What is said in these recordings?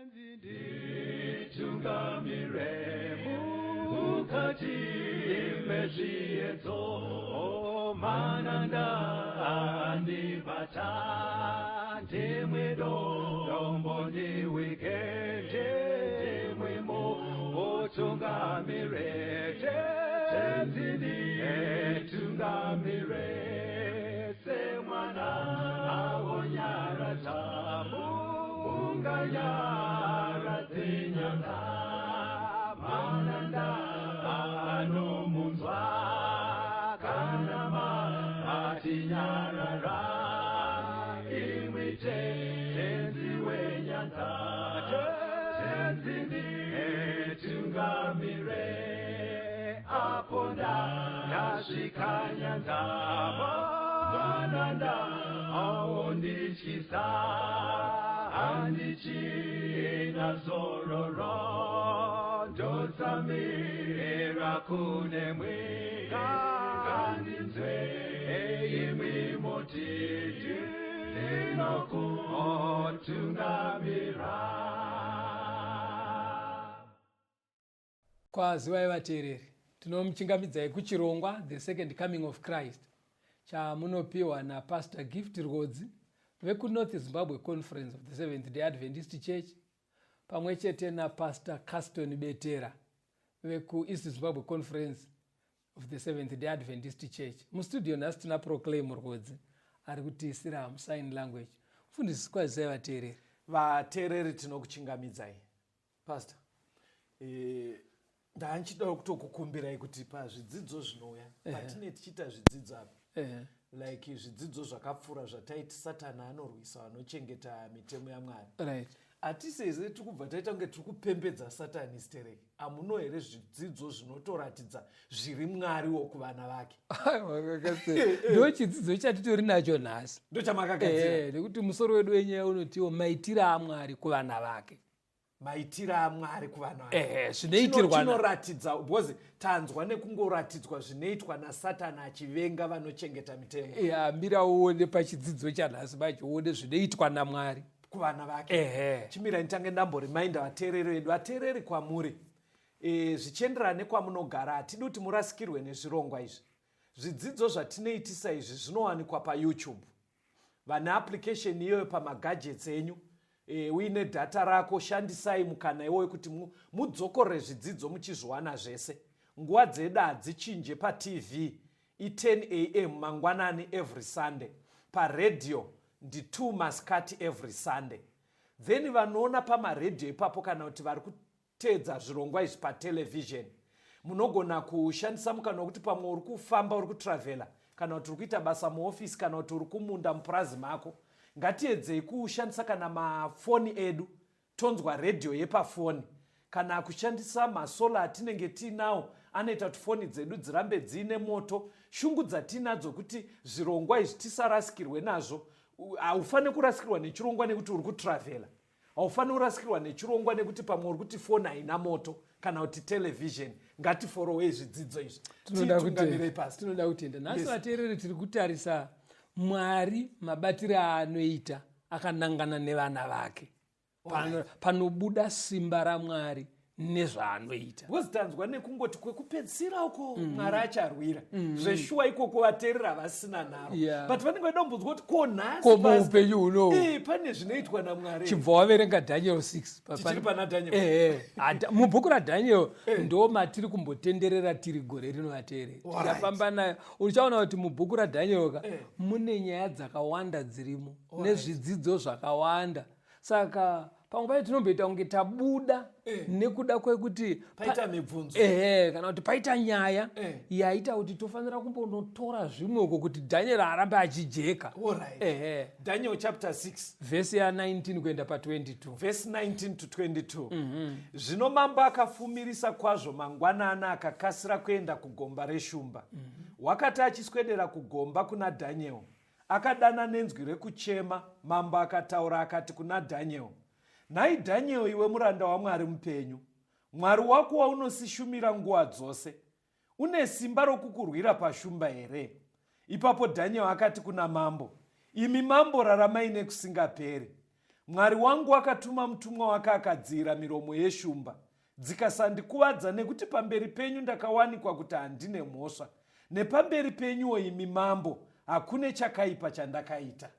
Nditungamire mukati mezviedzo, mananda andibata, ndimwe dombo ndiwike, ndimwe mutungamire, Tenzi nditungamire, semwana awonyaradza munganyaradze nyanga, mananda anomunzwa kana matinyarara, imwi Tenzi wenyanza, Tenzi nditungamire, apo ndasvika nyanza, mananda aondityisa, handichina zororo, ndotsamira kunemwi, ngandinzwe imwi moti ndinokutungamira. Kwazivai vateereri, tinomuchingamidzai kuchirongwa The Second Coming of Christ chamunopiwa naPastor Gift Rwodzi vekuNorth Zimbabwe Conference of the Seventh Day Adventist Church pamwe chete naPastor Caston Betera vekuEast Zimbabwe Conference of the Seventh Day Adventist Church. Mustudio nhasi tina Proclaim Rwodzi ari kutiisira musign language. Mufundisi, kwazisai vateereri. Vateereri, tinokuchingamidzai. Pastor, ndandichidawo kutokukumbirai kuti pazvidzidzo zvinouya, patine tichiita zvidzidzo apa, like zvidzidzo zvakapfuura zvataiti Satani anorwisa vanochengeta mitemo yaMwari, hatisi here tiri kubva taita kunge tiri kupembedza Satani stereki? Hamuno here zvidzidzo zvinotoratidza zviri Mwariwo kuvana vake? Ndo chidzidzo chatitori nacho nhasi. Ndochamakagadzira? Nekuti musoro wedu wenyaya unotiwo maitiro aMwari kuvana vake. Maitiro aMwari kuvana vake. Zvinoitirwa Chinoratidza, because tanzwa nekungoratidzwa zvinoitwa naSatani achivenga vanochengeta mitemo. Ya, mira uone pachidzidzo chanhasi macho, uone zvinoitwa naMwari kuvana vake. Chimirai nditange ndamborimainda vateereri vedu. Vateereri, kwamuri, zvichienderana nekwamunogara, hatidi kuti murasikirwe nezvirongwa izvi. Zvidzidzo zvatinoitisa izvi zvinowanikwa paYouTube. Vane application iyoyo pamagadgets enyu, uine data rako, shandisai mukana iwoyo kuti mudzokorore zvidzidzo muchizviwana zvese. Nguva dzedu hadzichinje. PaTV i10 am mangwanani every Sunday, paredhiyo ndi2 masikati every Sunday. Then vanoona pamaredhiyo ipapo kana kuti vari kuteedza zvirongwa izvi patelevision, munogona kushandisa mukana wekuti pamwe uri kufamba, uri kutravhela, kana kuti uri kuita basa muofisi, kana kuti uri kumunda mupurazi mako, ngatiedzei kushandisa kana mafoni edu tonzwa redhiyo yepafoni, kana kushandisa masola atinenge tiinawo anoita kuti foni dzedu dzirambe dziine moto. Shungu dzatinadzo kuti zvirongwa izvi tisarasikirwe nazvo. Haufaniri kurasikirwa nechirongwa nekuti uri kutravhela. Haufaniri kurasikirwa nechirongwa nekuti pamwe uri kuti foni haina moto kana kuti television. Ngatiforowei zvidzidzo izvi. Tinoda Titungamirei, Pastor. Tinoda kutenda nhasi. Vateereri, tiri kutarisa Mwari mabatiro aanoita akanangana nevana vake. Panobuda simba raMwari nezvaanoita. Because tanzwa nekungoti kwekupedzisira uko Mwari acharwira zveshuwa ikoko, vateereri havasina nharo, but vanenge vaida kumbonzwa kuti ko nhasi, Ko muupenyu hunohu? Pane zvinoitwa naMwari? Chibva waverenga Daniel 6. Tichiri pana Daniel. Mubhuku raDaniel ndo matiri kumbotenderera tiri gore rino, vateereri. Tichafamba nayo. Uchaona kuti mubhuku raDaniel ka mune nyaya dzakawanda dzirimo nezvidzidzo zvakawanda. Saka pamwe pacho tinomboita kunge tabuda nekuda kwekuti Paita mibvunzo. Ehe, kana kuti paita nyaya yaita kuti tofanira kumbonotora zvimwe uko kuti Daniel arambe achijeka. Daniel chapter 6. Vhesi ya19 kuenda pa22. Vhesi 19 to 22. Zvino mambo akafumirisa kwazvo mangwanani, akakasira kuenda kugomba reshumba. Wakati achiswedera kugomba kuna Dhaniel, akadana nenzwi rekuchema. Mambo akataura akati kuna Dhaniel, "Nhai Dhaniel, iwe muranda waMwari mupenyu, Mwari wako waunosishumira nguva dzose une simba rokukurwira pashumba here?" Ipapo Dhaniel akati kuna mambo, "Imi mambo, raramai nekusingaperi. Mwari wangu akatuma mutumwa wake akadziyira miromo yeshumba, dzikasandikuvadza, nekuti pamberi penyu ndakawanikwa kuti handine mhosva. Nepamberi penyuwo imi mambo, hakune chakaipa chandakaita.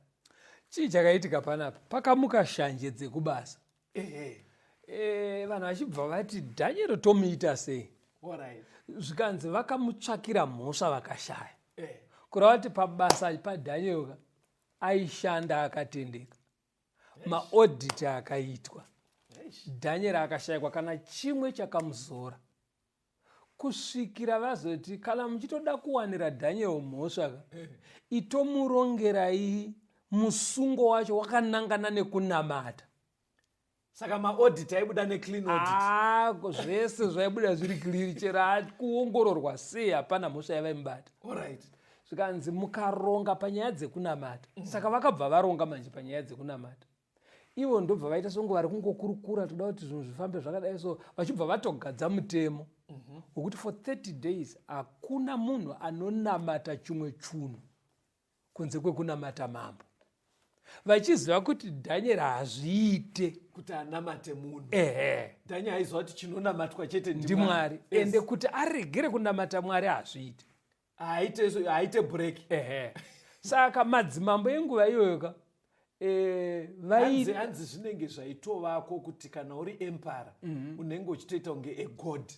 Chii chakaitika panapa? Pakamuka shanje dzekubasa. Ehe. Vanhu vachibva vati, "Dhanieri tomuita sei?" Alright. Zvikanzi vakamutsvakira mhosva vakashaya. Kureva kuti pabasa paDhaniel ka, aishanda akatendeka. Maaudit akaitwa, Dhanieri akashayikwa kana chimwe chakamuzora, kusvikira vazoti, "Kana muchitoda kuwanira Dhaniel mhosva ka, itomurongerai musungo wacho wakanangana nekunamata." Saka maaudit aibuda neclean audit. Ah, zvese zvaibuda zviri clear. Chero kuongororwa sei, hapana mhosva yavaimubata. Zvikanzi mukaronga panyaya dzekunamata. Saka vakabva varonga manje panyaya dzekunamata. Ivo ndobva vaita songe vari kungokurukura, toda kuti zvinhu zvifambe zvakadai, so vachibva vatogadza mutemo wekuti for 30 days hakuna munhu anonamata chimwe chunhu kunze kwekunamata mambo, vachiziva kuti Dhanieri hazviite kuti anamate munhu. Ehe. Dhanieri aiziva kuti chinonamatwa chete. NdiMwari. Ende kuti aregere kunamata Mwari hazviite. Haaite break. Ehe, saka madzimambo enguva iyoyo ka, vai Hanzi zvinenge zvaitovako kuti kana uri emperor, unenge uchitoita kunge a god,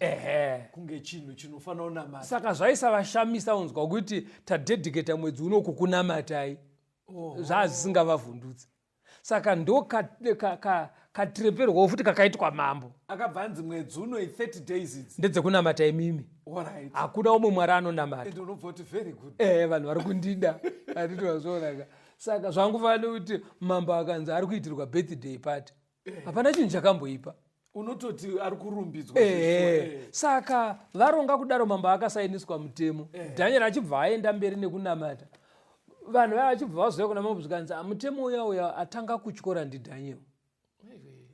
kunge chinhu chinofanira kunamata. Saka zvaisavashamisa unzwa kuti tadedicata mwedzi uno kukunamatai. Zvazvisingavavhundutsi. Saka ndo katreperwawo futi kakaitwa mambo. Akabva anzi mwedzi uno, i30 days idzi ndedzekunamata imimi. Hakuna umwe mwari anonamata. And unobva kuti, "Very good." Vanhu vari kundida, handiti vazvionaka? Saka zvangufanira kuti mambo akanzi ari kuitirwa birthday party, hapana chinhu chakamboipa. Unototi ari kurumbidzwa. Saka varonga kudaro, mambo akasainiswa mutemo. Dhanieri achibva aenda mberi nekunamata. Vanhu vaya vachibva vazouya kuna mambo, zvikanzi, "Ah, mutemo uya uya atanga kutyora ndiDhaniel."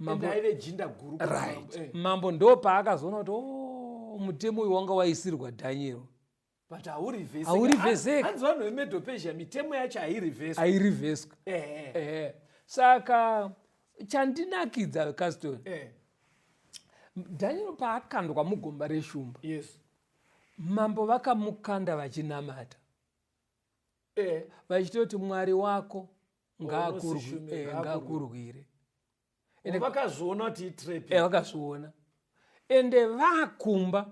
Ende aive jinda guru kuna mambo. Mambo ndo paakazoona kuti, o, mutemo uyu wanga waisirwa Dhaniel. But haurivheseki. Haurivheseki. Hanzi vanhu veMedo-Persia, mitemo yacho hairivheswi. Hairivheswi. Saka chandinakidza, Caston, Dhaniel paakandwa mugomba reshumba, mambo vakamukanda vachinamata, vachitoti, "Mwari wako Unosishume, ngaakurwire." Vakazviona kuti itrap. Vakazviona. Ende vakumba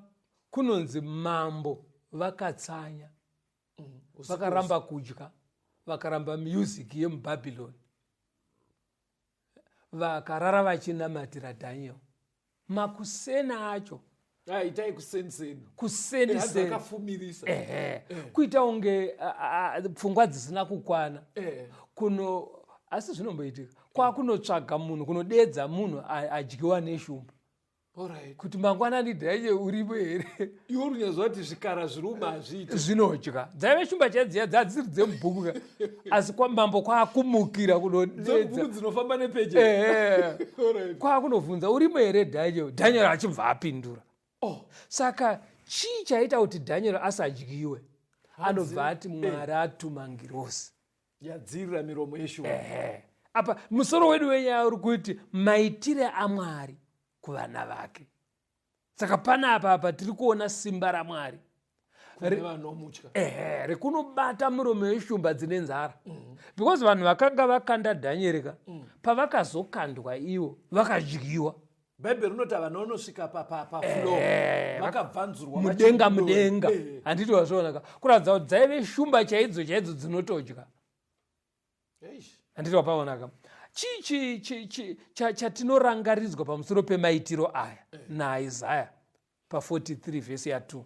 kunonzi mambo vakatsanya, vakaramba kudya, vakaramba music yemuBhabhiloni, vakarara vachinamatira Dhaniel. Makusena acho, Ah, itai kuseniseni. Kuseniseni. Akafumirisa. Ehe, kuita kunge pfungwa dzisina kukwana. Kuno asi zvinomboitika kwakunotsvaga munhu, kunodedza munhu adyiwa neshumba, kuti, "Mangwanani Dhanye, uripo here?" Iwe urinyaziva kuti zvikara zviri umu hazviiti. Zvinodya. Dzaive shumba chaidziya, dzadziri dzemubhuku ka, asi kwamambo kwakumukira kunodedza. Dzemubhuku dzinofamba nepeje. Ehe. Kwakunobvunza, "Urimo here Daniel?" Daniel achibva apindura. Saka chii chaita kuti Daniel asadyiwe? Anobva ati, "Mwari atuma ngirosi." Yadzirira miromo yeshumba. Ehe. Apa musoro wedu wenyaya uri kuti maitire aMwari kuvana vake. Saka panapa apa tiri kuona simba raMwari kune vanomutya. Ehe, rekunobata miromo yeshumba dzine nzara, because vanhu vakanga vakanda Dhanieri ka, pavakazokandwa ivo vakadyiwa. Bhaibheri rinoti havana unosvika pafloor, vakabvanzurwa. Mudenga. Vachiri Mudenga. Handiti wazviona ka? Kuratidza kuti dzaive shumba chaidzo chaidzo dzinotodya. Eish. Handiti wapaona ka? Chii chatinorangaridzwa pamusoro pemaitiro aya naIsaya pa43 vhesi ya2?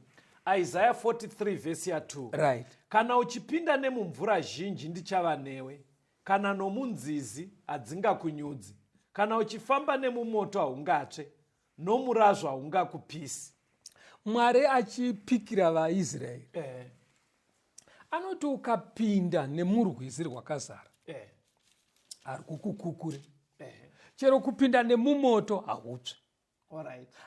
Isaya 43 vhesi ya2. Kana uchipinda nemumvura zhinji, ndichava newe; kana nomunzizi, hadzingakunyudzi; kana uchifamba nemumoto, haungatsve, nomurazvo haungakupisi. Mwari achipikira vaIsraeri anoti, ukapinda nemurwizi rwakazara, hari kukukukure. Chero kupinda nemumoto, hautsve.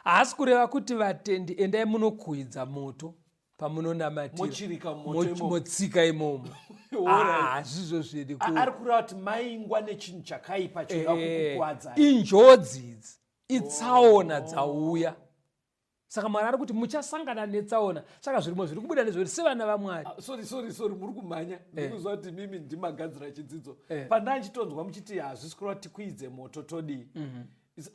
Haasi kureva kuti vatendi endai munokuidza moto. Pamunonamatira. Mochirika mumoto imomo. Motsika imomo. Alright. Ah, hazvizvo zviri Ari kureva kuti maingwa nechinhu chakaipa chinoda kukukwadzai. Injodzi idzi, itsaona dzauya. Saka Mwari ari kuti muchasangana netsaona. Saka zvirimo zviri kubuda ndezvekuti sevana vaMwari. Ah, sorry, sorry, sorry, muri kumhanya. Ndikuziva kuti mimi ndimagadzira chidzidzo. Pandandichitonzwa muchiti hazvisi kureva kuti tikwidze moto todii.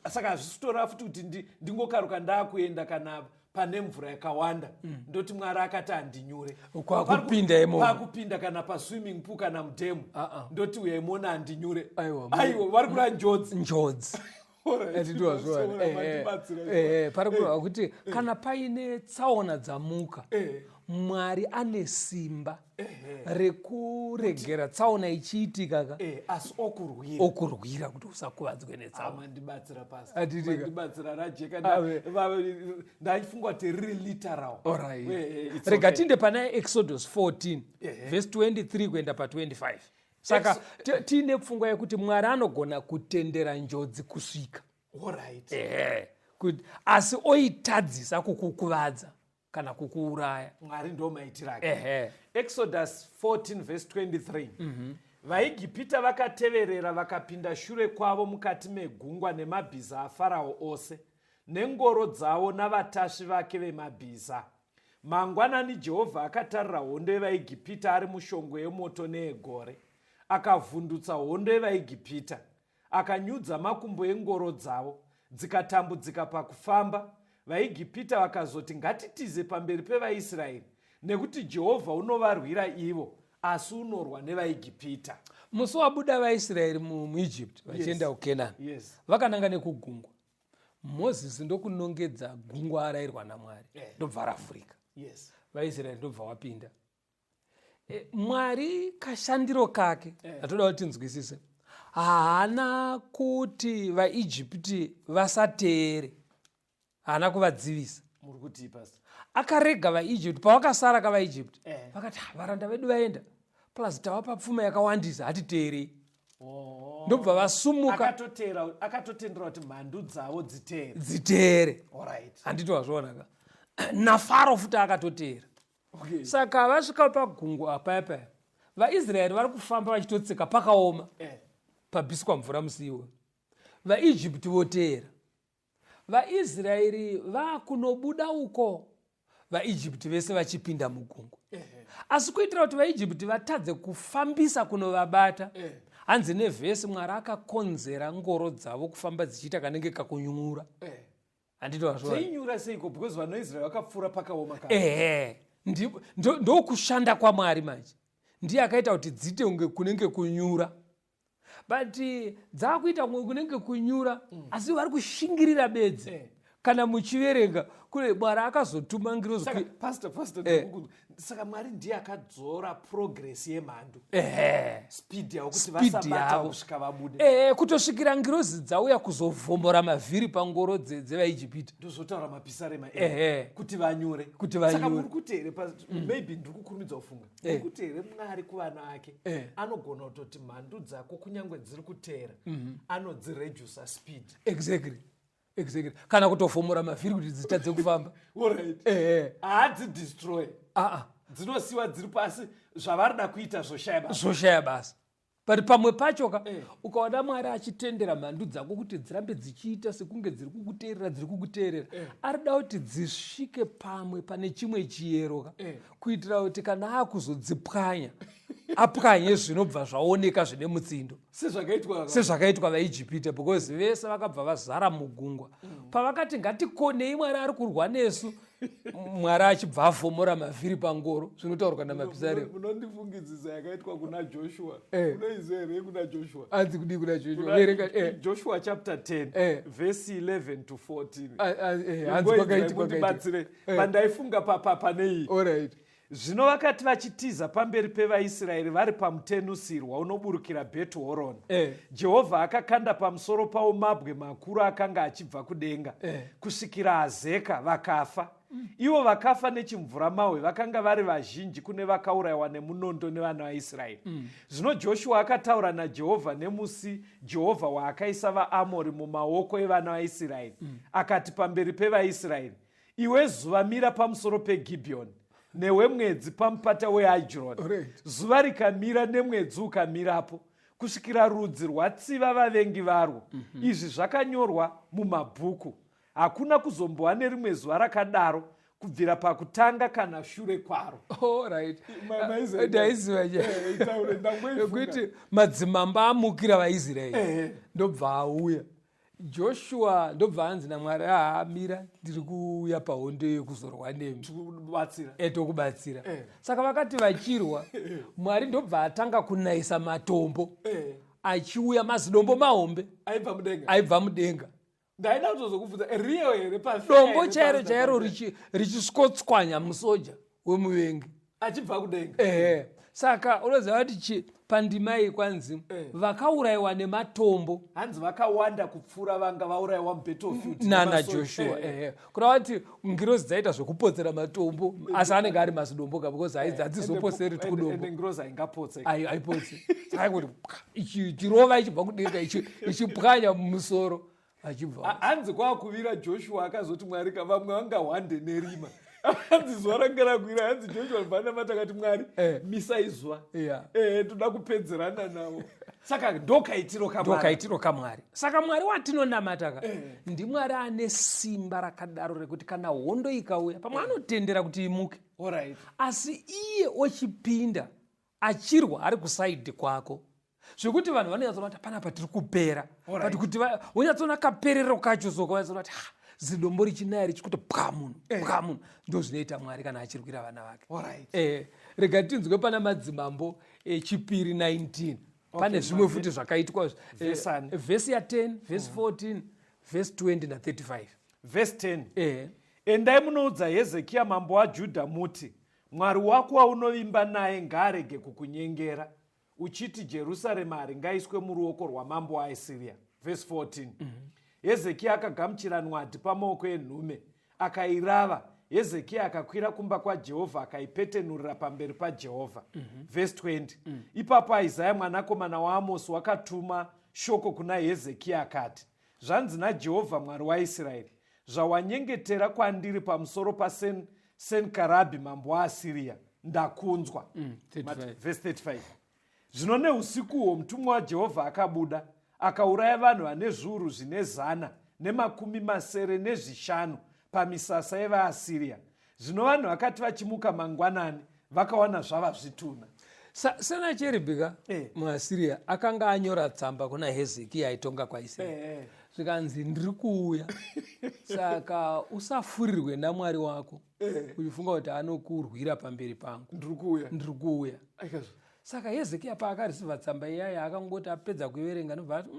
Saka hazvisi kutoreva futi kuti ndingokaruka ndaakuenda kana pane mvura yakawanda, ndoti Mwari akati handinyure. Kwakupinda imomo. Kwakupinda kana paswimming pool kana mudhemu, Ah, ah. ndoti uyai muone handinyure. Aiwa, Aiwa, vari kureva njodzi. Njodzi. Alright, Atitiwazviwana. mandibatsira. Pari kureva kuti kana paine tsaona dzamuka, Mwari ane simba rekuregera tsaona ichiitika ka, Asi okurwira. Okurwira kuti usakuvadzwe netsaona. Mandibatsira, pastor. Atitika. Mandibatsira, rajeka. Ave. Ndaifunga kuti riri literal. Alright. It's Rega okay. tinde pana Exodus 14 verse 23 kuenda pa25. Saka tiine pfungwa yekuti Mwari anogona kutendera njodzi kusvika, ehe, kuti asi oitadzisa kukukuvadza kana kukuuraya. Mwari ndo maitiro ake. Ehe. Exodus 14 verse 23: Vaigipita vakateverera, vakapinda shure kwavo mukati megungwa, nemabhiza aFarao ose nengoro dzavo navatasvi vake vemabhiza. Mangwanani Jehovha akatarira hondo yevaIgipita ari mushongwe yemoto neyegore, akavhundutsa hondo yevaIgipita, akanyudza makumbo engoro dzavo, dzikatambudzika pakufamba. VaIgipita vakazoti, "Ngatitize pamberi pevaIsraeri, nekuti Jehovha unovarwira ivo, asi unorwa nevaIgipita." Musi wabuda vaIsraeri muEgypt vachienda kuKenani, vakananga nekugungwa. Mozisi ndokunongedza gungwa arayirwa naMwari, ndobva ravhurika. VaIsraeri ndobva wapinda. Mwari kashandiro kake atoda kuti tinzwisise, haana kuti vaIjipiti vasateere, haana kuvadzivisa. Muri kutii, pastor? Akarega vaIjipti. Pavakasara kavaIjipti, vakati, "Ah, varanda vedu vaenda, plus tavapa pfuma yakawandisa, hatiteerei." Ndobva vasumuka. Akatotendera kuti mhandu dzavo dziteere. Dziteere. Alright. Handiti wazvionaka? NaFaro futi akatoteera. Saka vasvika pagungwa paya paya, vaIsraeri vari kufamba vachitotsika pakaoma, pabviswa mvura musi iwoyo. VaIjipti voteera. VaIsraeri vakunobuda uko, vaIjipti vese vachipinda mugungwa. Asi kuitira kuti vaIjipti vatadze kufambisa kunovabata, hanzi nevhesi, Mwari akakonzera ngoro dzavo kufamba dzichiita kanenge kakunyura. Handiti wazviona? Zvainyura seiko? Because vanhu vaIsraeri vakapfuura pakaoma ka. Ehe, ndokushanda kwaMwari manje. Ndiye akaita kuti dziite kunge kunenge kunyura, but dzaakuita kunge kunenge kunyura, asi vari kushingirira bedzi. Kana muchiverenga kune Mwari akazotuma ngirozi. Saka pastor, pastor, saka Mwari ndiye akadzora progress yemhandu, speed yavo, kuti Speed vasabata yavo. kusvika vabude. Ehe, kutosvikira ngirozi dzauya kuzovhomora mavhiri pangoro dzevaIjipita. Ndozotaura mapisarema kuti vanyure. Kuti vanyure. Saka muri kuti here, maybe ndiri kukurumidza kufunga, muri kuti here Mwari kuvana ake anogona kutoti mhandu dzako, kunyange dziri kuteera, anodziredusa speed? Exactly, kana kutovhomora mavhiri kuti dzitadze kufamba. Alright. Haadzidestroy. Aa. Dzinosiwa dziri pasi, zvavarida kuita zvoshaya basa. Zvoshaya basa. But pamwe pacho ka, ukaona Mwari achitendera mhandu dzako kuti dzirambe dzichiita sekunge dziri kukuteerera, dziri kukuteerera, arida kuti dzisvike pamwe pane chimwe chiyero ka, kuitira kuti kana akuzodzipwanya, apwanye zvinobva zvaoneka zvine mutsindo. Sezvakaitwa. Sezvakaitwa vaIjipita, because vese vakabva vazara mugungwa. Pavakati, "Ngatikonei, Mwari ari kurwa nesu," Mwari achibva avhomora mavhiri pangoro, zvinotaurwa namapisarema. Munondifungidzisa yakaitwa kuna Joshua. Unoiziva here kuna Joshua? Anzi kudii kuna Joshua? Verenga. Joshua chapter 10 verse 11 to 14. Hanzi kwakaiti? Mundibatsire pandaifunga pane iyi. Alright. Zvino vakati vachitiza pamberi pevaIsraeri vari pamutenusirwa unoburukira Bheti Horoni, Jehovha akakanda pamusoro pavo mabwe makuru akanga achibva kudenga, kusvikira Azeka, vakafa. Ivo vakafa nechimvuramahwe vakanga vari vazhinji kune vakaurayiwa nemunondo nevana vaIsraeri. Zvino Joshua akataura naJehovha nemusi Jehovha waakaisa vaAmori mumaoko evana vaIsraeri, akati pamberi pevaIsraeri, "Iwe zuva, mira pamusoro peGibhiyoni." Newemwedzi pamupata weAijaloni. Zuva rikamira nemwedzi ukamirapo kusvikira rudzi rwatsiva vavengi varwo. Izvi zvakanyorwa mumabhuku. Hakuna kuzombova nerimwe zuva rakadaro kubvira pakutanga kana shure kwaro. Ndaiziva yekuti madzimambo amukira vaIsraeri ndobva auya Joshua, ndobva anzi naMwari, haa, mira, ndiri kuuya pahondo yekuzorwa nemi. Tokubatsira. Saka vakati vachirwa, Mwari ndobva atanga kunayisa matombo achiuya, mazidombo mahombe aibva mudenga. Aibva mudenga. Ndaida kutozokubvunza, real here? Dombo chairo chairo richisvikotswanya musoja wemuvengi. Achibva kudenga. Ehe. Saka unoziva kuti pandima iyi kwanzi vakaurayiwa nematombo hanzi vakawanda kupfuura vanga vaurayiwa mubattlefield nana Joshua. Ehe, kureva kuti ngirozi dzaita zvekupotsera matombo, asi anenge ari mazidombo ka, because hadzizoposeri tukudombo. Ngirozi haingapotse. Haipotsi. Saka kuti ichirova ichibva kudenga, ichipwanya mumusoro achibva. Hanzi kwakuvira, Joshua akazoti, "Mwari ka, vamwe vangahwande nerima." Hanzi zuva ranga rakwira. Hanzi Joshua bvanamata akati, "Mwari, misai zuva, toda kupedzerana navo." Saka ndokaitiro kamwari. Ndokaitiro kamwari. Saka Mwari watinonamata ka ndiMwari ane simba rakadaro rekuti kana hondo ikauya, pamwe anotendera kuti imuke, asi iye ochipinda achirwa ari kuside kwako, zvekuti vanhu vanonyatsoona kuti panapa tiri kupera. But kuti wonyatsoona kaperero kacho, soka wanyatsoona kuti, ha, zidombo richinaya richikuti pwa munhu, pwa munhu. Ndo zvinoita Mwari kana achirwira vana vake. Rega tinzwe pana Madzimambo Echipiri 19, pane zvimwe futi zvakaitwa. Vhesi ya10, vhesi 14, vhesi 20 na35. Vhesi 10. Endai munoudza Hezekiya mambo waJudha muti, "Mwari wako waunovimba naye ngaarege kukunyengera uchiti Jerusarema haringaiswe muruoko rwamambo waAsiria." Vhesi 14. Hezekiya akagamuchira nwadhi pamaoko enhume, akairava. Hezekiya akakwira kumba kwaJehovha, akaipetenurira pamberi paJehovha. Vhesi 20. Ipapo Isaya mwanakomana waAmosi wakatuma shoko kuna Hezekiya akati, "Zvanzi naJehovha Mwari waIsraeri: Zvawanyengetera kwandiri pamusoro paSenkarabhi mambo waAsiriya, ndakunzwa." Vhesi 35. Zvino neusikuhwo mutumwa waJehovha akabuda, akauraya vanhu vane zviuru zvine 175 pamisasa yevaAsiriya. Zvino vanhu vakati vachimuka mangwanani, vakawana zvava zvitunha. Senacheribhi ka muAsiriya akanga anyora tsamba kuna Hezekiya aitonga kwaIsraeri, zvikanzi, "Ndiri kuuya, saka usafurirwe naMwari wako uchifunga kuti anokurwira pamberi pangu." Ndiri kuuya. Ndiri kuuya. Saka Hezekiya paakareceiva tsamba iyaya, akangoti apedza kuiverenga, ndobva ati,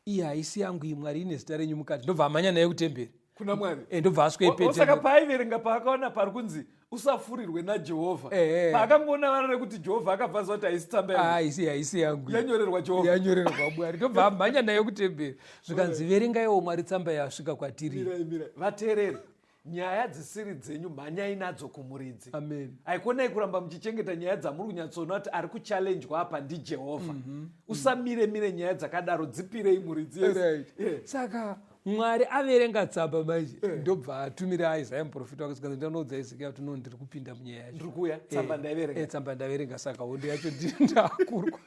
iyi haisi yangu iyi, Mwari, ine zita renyu mukati." Ndobva amhanya naye kutemberi. Kuna Mwari. Ndobva asvikoipetera. Saka paaiverenga, paakaona pari kunzi usafurirwe naJehovha, paakangoona vara rekuti Jehovha, akabva aziva kuti haisi tsamba yangu. Haisi yangu. Yanyorerwa Jehovha. Yanyorerwa Mwari. Ndobva amhanya nayo kutemberi, zvikanzi, "Verengaiwo Mwari tsamba yasvika kwatiri." Mirai, mirai, vateereri. Nyaya dzisiri dzenyu mhanyai nadzo kumuridzi. Amen. Haikonai kuramba muchichengeta nyaya dzamuri kunyatsoona kuti ari kuchallenjwa apa ndiJehovha. Usamire mire nyaya dzakadaro, dzipirei muridzi. Yes. Saka Mwari averenga tsamba manje, ndobva atumira Isaya muprofita wake, zvikanzi, "Ndanoudza Hezekiya kuti no, ndiri kupinda munyaya yacho." Ndiri kuuya, tsamba ndaiverenga. Tsamba ndaverenga, saka hondo yacho ndakurwa.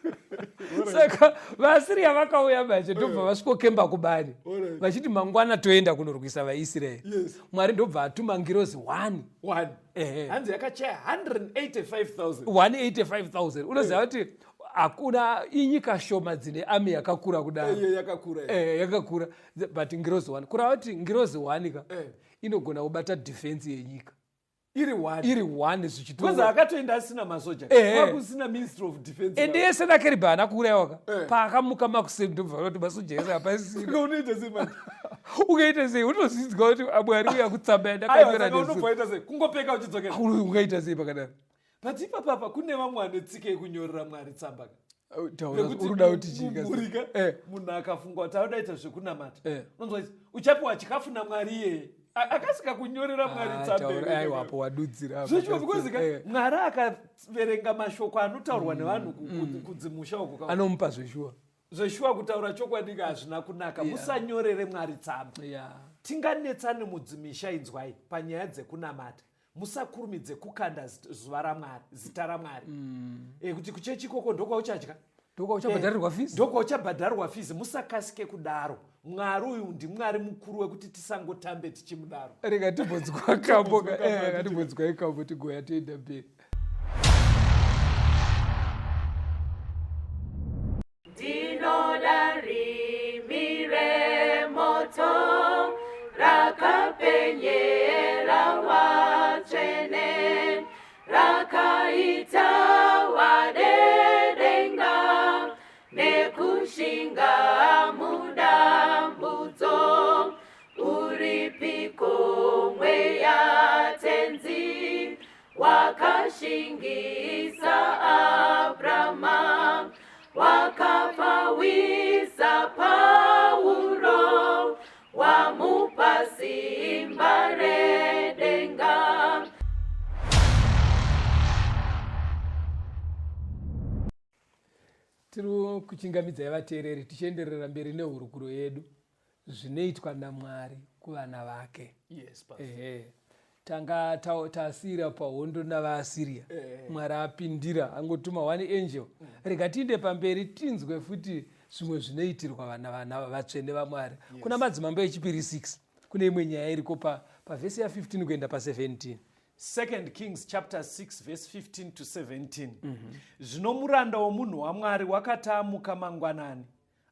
Saka vaAsiriya vakauya manje, ndobva vasvikokemba kubani, vachiti mangwana toenda kunorwisa vaIsraeri. Mwari ndobva atuma ngirozi 1. One. Hanzi yakachaya 185,000. 185,000. Unoziva kuti hakuna inyika shoma dzine army yakakura kudaro. Iyo yakakura. Yakakura, but ngirozi 1, kureva kuti ngirozi 1 ka inogona kubata defense yenyika. Iri one. Iri 1. Because zvichito akatoenda asina masoja. Kwakusina Ministry of Defense. Ende yeSenakeribhi haana kuurayiwa ka. Paakamuka makuseni, ndobva kuti masoja ese hapasina. Saka unoita sei manje? Ukaita sei? Unozinzwa kuti Mwari uya kutsamba Aiwa, yandakanyora saka nezuro. unobva waita sei? Kungopeka uchidzokera. Ungaita sei pakadaro? But ipapapa kune vamwe vane tsika yekunyorera Mwari tsamba ka. Taura. Nekuti Uri kuda kuti chii kasi? mumhurika, munhu akafunga kuti auda ita zvekunamata, unonzwa kuti uchapiwa chikafu naMwari iyeye. Akasika kunyorera Mwari Ah, tsamba taura. here? Aiwa, apo wadudzira apa. Zvichiwa because ka Mwari akaverenga mashoko anotaurwa nevanhu kudzimusha uko Anomupa zveshuwa. Zveshuwa, kutaura chokwadi ka hazvina kunaka. Musanyorere Mwari tsamba. Tinganetsane mudzimisha, inzwai, panyaya dzekunamata. Musakurumidze kukanda zuva raMwari, zita raMwari. Kuti kuchechi ikoko ndokwauchadya, ndokwauchabhadharirwa fees, ndokwauchabhadharirwa fees. Musakasike kudaro. Mwari uyu ndiMwari mukuru wekuti tisangotambe tichimudaro. Rega timbodzwa kambo, timbonzwa ikambo, tigoya toenda mberi. Ndinoda rimi remoto rakapenyera watsvene, rakaita wadedenga nekushinga mudambudzo. Uripiko mweya Tenzi wakashingisa Abrama, wakapfawisa Pauro, wamupa simba redenga? Tiri kuchingamidzai vateereri, tichienderera mberi nehurukuro yedu, zvinoitwa naMwari kuvana vake. Yes, Pastor. Ehe, tanga tasiyira pahondo navaAsiria. Mwari apindira, angotuma one angel. Rega tiinde pamberi, tinzwe futi zvimwe zvinoitirwa vana vatsvene vaMwari. Kuna Madzimambo Echipiri 6 kune imwe nyaya iriko pavhesi ya15 kuenda pa17. Second Kings chapter 6 verse 15 to 17. Zvino muranda womunhu waMwari wakati amuka mangwanani,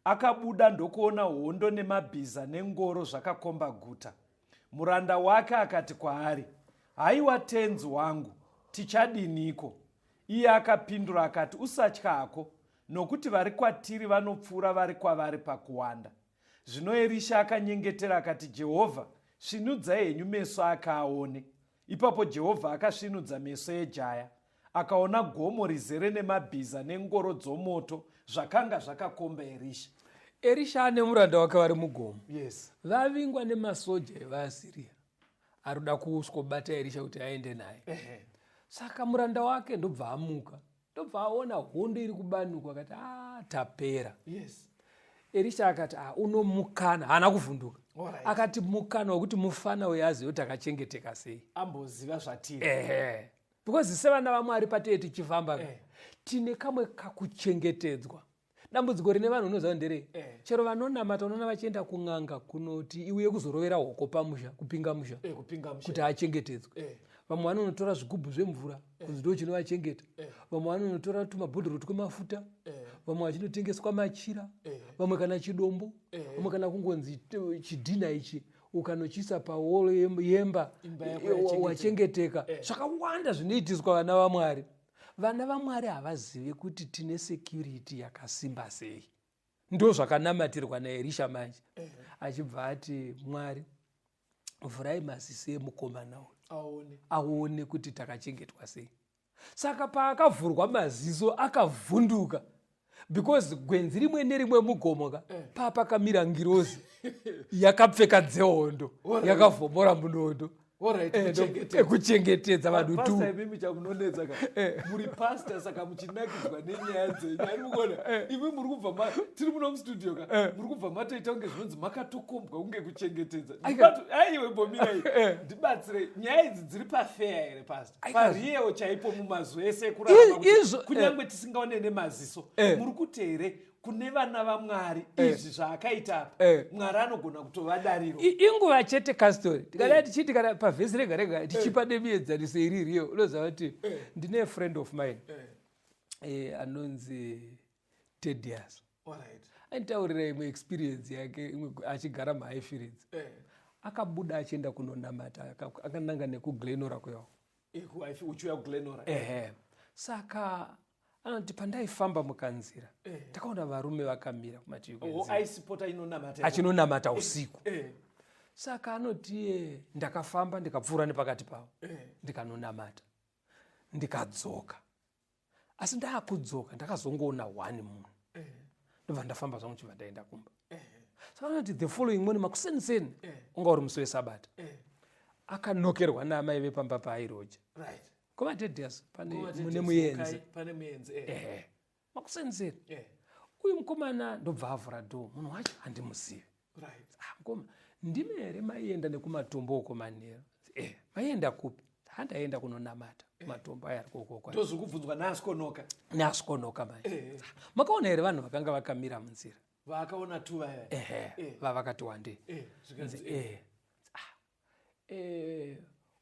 akabuda ndokuona hondo nemabhiza nengoro zvakakomba guta. Muranda wake akati kwaari, "Haiwa tenzi wangu, tichadiniko?" Iye akapindura akati, "Usatya hako, nokuti vari kwatiri vanopfuura vari kwavari pakuwanda." Zvino Erisha akanyengetera akati, "Jehovha, svinudzai henyu meso ake aone." Ipapo Jehovha akasvinudza meso ejaya, akaona gomo rizere nemabhiza nengoro dzomoto zvakanga zvakakomba Erisha. Erisha ane muranda wake vari mugomo. Vavingwa nemasoja evaAsiria ari kuda kusvobata Erisha kuti aende naye. Saka muranda wake ndobva amuka, ndobva aona hondo iri kubanuka, akati, "A, tapera." Erisha akati, "A, unomukana." Haana kuvhunduka. Akati mukana wekuti mufana uyo azive kuti akachengeteka sei, amboziva zvatiri. Ehe, because sevana vaMwari patee tichifamba, tine kamwe kakuchengetedzwa. Dambudziko rine vanhu, unoziva nderei? Chero vanonamata, unoona vachienda kun'anga kunoti iuye kuzorovera hoko pamusha, kupinga musha, Kupinga musha, kuti achengetedzwe. Vamwe vanonotora zvigubhu zvemvura kunzi ndo chinovachengeta. Vamwe vanonotora tumabhodhoro twemafuta. Vamwe vachinotengeswa machira. Vamwe kana chidombo. Vamwe kana kungonzi chidhina ichi ukanochiisa pawall yemba, Imba yako yachengeteka. Wachengeteka. Zvakawanda zvinoitiswa vana vaMwari. Vana vaMwari havazivi kuti tine security yakasimba sei. Ndo zvakanamatirwa naErisha manje, achibva ati, "Mwari, vhurai maziso emukomana uyu aone, aone kuti takachengetwa sei." Saka paakavhurwa maziso akavhunduka, because gwenzi rimwe nerimwe mugomo ka papakamira ngirozi yakapfeka dzehondo, yakavhomora munondo. Kuchengetedza. Kuchengetedza vanhu tu. Pastor, imimi chamunonetsa ka, muri pastor, saka muchinakidzwa nenyaya dzenyu. Ari mukuona imi muri kubva tiri muno mustudio ka, muri kubva matoita kunge zvinonzi makatokombwa kunge kuchengetedza. Aika. Aiwe, mbomirai, ndibatsire. Nyaya idzi dziri pafeya here, pastor? Aika. Pariyewo chaipo mumazuva ese ekurarama, kuti Izvo, kunyange tisingaone nemaziso, muri kuti here kune vana vaMwari izvi zvaakaita apa, Mwari anogona kutovadariro? Inguva chete kastori. Tikadai tichiti kana pavhesi rega rega tichipa nemienzaniso iri iriyo, unoziva kuti ndine friend of mine anonzi Tedias. Aitaurira imwe experience yake imwe achigara muHighfields. Akabuda achienda kunonamata, akananga nekuGlenora kuyawo. Uchiuya kuGlenora. Ehe. Saka anoti, "Pandaifamba mukanzira, takaona varume vakamira kumativi kwenzira." Aisipota inonamata. Achinonamata usiku. Saka anoti iye, "Ndakafamba ndikapfuura nepakati pavo, ndikanonamata, ndikadzoka. Asi ndaakudzoka ndakazongoona one munhu, ndobva ndafamba zvangu, chibva ndaenda kumba." Saka anoti the following morning makuseniseni, unga uri musi wesabata, akanokerwa naamai vepamba paairoja. KuvaTedias pane mune muenzi. Pane muenzi. Ehe, makuseniseni. Uyu mukomana ndobva avhura door, munhu wacho handimuzivi. "Ah, mukoma, ndimi here maienda nekumatombo uko manheru?" "Eh, maienda kupi?" Handaenda kunonamata matombo aya ari kokoko. Ndozviri kubvunzwa naasikonoka. Neasikonoka manje. Makaona here vanhu vakanga vakamira munzira? Vaakaona tu vaya. Ehe, vavakati wandei. Zvikanzi, Ah,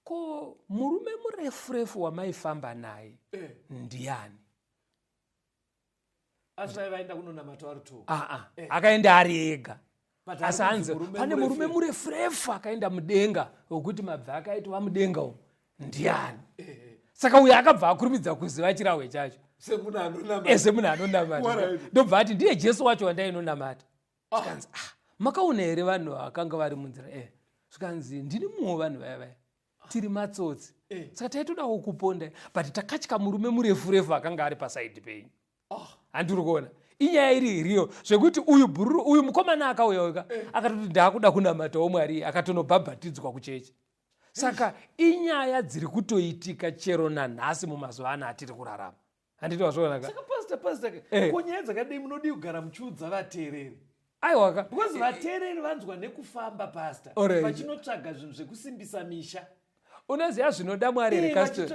ko murume murefu refu wamaifamba naye ndiani? Asi vaiva vaenda kunonamata vari two. Aa, akaenda ari ega. But Asi ari hanzi kunzi murume pane murefu murume murefu refu akaenda mudenga wekuti mabvi akaitwa mudenga umu ndiani? Saka uyo akabva akurumidza kuziva chirahwe chacho. Semunhu anonamata. Ese munhu anonamata. Alright. Ndobva ati ndiye Jesu wacho wandainonamata. Zvikanzi, ah, makaona here vanhu vakanga vari munzira? Zvikanzi ndini mumwe wevanhu vaya vaya, tiri matsotsi. Saka taitodawo kuponda, but takatya murume murefu refu akanga ari pasaidhi penyu. Handiri kuona inyaya iri iriyo zvekuti uyu bhururu uyu mukomana akauya weka akatoti ndaakuda kunamatawo Mwari, akatonobhabhatidzwa kuchechi. Saka inyaya dziri kutoitika chero nanhasi mumazuva ano atiri kurarama. Handiti wazviona ka? Saka pastor, ko nyaya dzakadai munodii kugara muchiudza vateereri? Aiwaka. Because vateereri vanzwa nekufamba, pastor, vachinotsvaga zvinhu zvekusimbisa misha. Unoziva zvinoda Mwari here, Castor?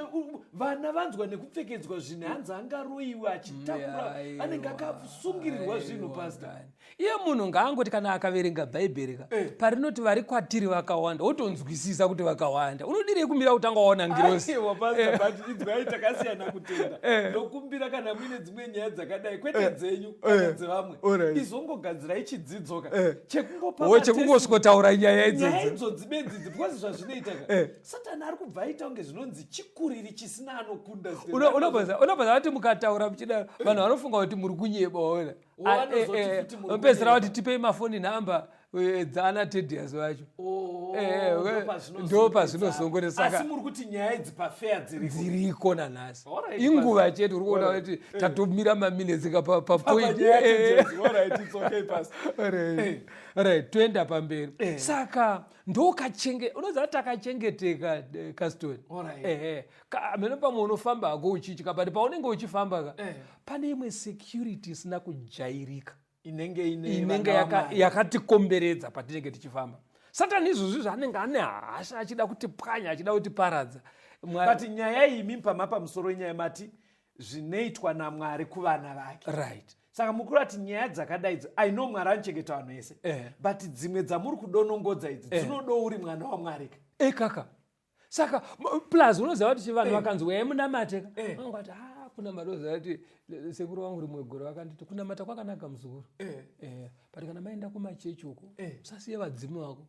Vana vanzwa nekupfekedzwa zvinhu, hanzi angaroyiwe achitakura, anenge akasungirirwa zvinhu, pastor. Kani. Iye munhu ngaangoti kana akaverenga Bhaibheri ka, parinoti vari kwatiri vakawanda, wotonzwisisa kuti vakawanda. Unodirei kumira kutanga waona ngirosi? Aiwa pastor, but inzwai, takasiyana kutenda. Ndokumbira kana muine dzimwe nyaya dzakadai, kwete dzenyu kana dzevamwe, izongogadzirai chidzidzo ka chekungopa wo chekungosvikotaura nyaya nyaya idzodzo. Idzodzi bedzidzi, because zvazvinoita ka, Satani ari kubva aita kunge zvinonzi chikuriri chisina anokunda. Unobva kuti mukataura muchidaro, vanhu vanofunga kuti muri kunyeba, waona. Vanozoti futi muri Vapedzisira kunyeba. vati tipei mafoni nhamba dzaana Tedias vacho. Oh, ndo pazvinozongone. Asi muri kuti nyaya idzi pafeya dziriko? Dziriko nanhasi. Alright, Inguva Pastor. chete uri kuona kuti tatomira maminetsi ka papoint. Panyaya dzidzi. Alright, it's okay, Pastor. Alright, toenda pamberi. Saka ndokachenge unoziva takachengeteka, Caston. Ehe, mene pamwe unofamba hako uchitya, but paunenge uchifamba ka, pane imwe security isina kujairika inenge ine inenge vana vaMwari. Yakatikomberedza patinenge tichifamba. Satani izvozvi zvaanenge ane hasha, achida kutipwanya, achida kutiparadza. But nyaya iyi mipama pamusoro wenyaya mati zvinoitwa naMwari kuvana vake. Right. Saka mukuru ati nyaya dzakadai idzi, I know Mwari anochengeta vanhu vese, but dzimwe dzamuri kudonongodza idzi dzinodo uri mwana waMwari ka. Ekaka, saka plus unoziva kuti vanhu vakanzi uyai munamate ka, vanongati a kunamata, unoziva kuti sekuru vangu rimwe gore vakanditi, "Kunamata kwakanaka, muzukuru, but kana maenda kumachechi uko, usasiye vadzimu vako."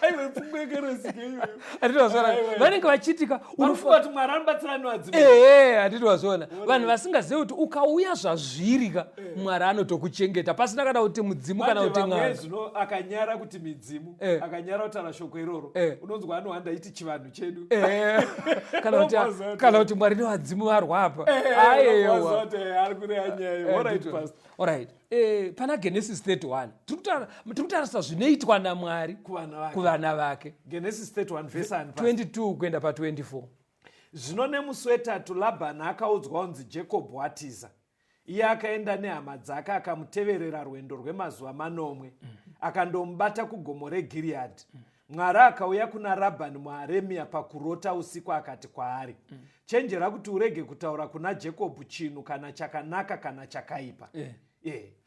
Aiwe, pfungwa yekerosike iyoyo. Handiti wazviona? Aiwa. Vanenge vachitika Vanofunga kuti Mwari anobatsira nevadzimu. Ehe, handiti wazviona? Vanhu vasingazivi kuti ukauya zvazviri ka, Mwari anotokuchengeta pasina kana kuti mudzimu kana Manje kuti vamwe n'anga. zvino akanyara kuti midzimu, akanyara kutaura shoko iroro, unonzwa anohanda iti chivanhu chedu. Kana kuti Unobaziva kuti- kana kuti Mwari nevadzimu varwa apa. Aiwa. Unobaziva kuti, ari kureya nyaya iyo. Alright, Pastor. Alright. Pana Genesis 31 tiri kutarisa zvinoitwa naMwari kuvana vake. Kuvana vake. Genesis 31 verse 1, Pastor. 22 kuenda pa24. Zvino nemusi wetatu Labhani akaudzwa kunzi Jakobho atiza. Iye akaenda nehama dzake akamuteverera rwendo rwemazuva 7, akandomubata kugomo reGiriyadhi. Mwari akauya kuna Rabhani muAremia pakurota usiku akati kwaari, "Chenjera kuti urege kutaura kuna Jakobho chinhu kana chakanaka kana chakaipa."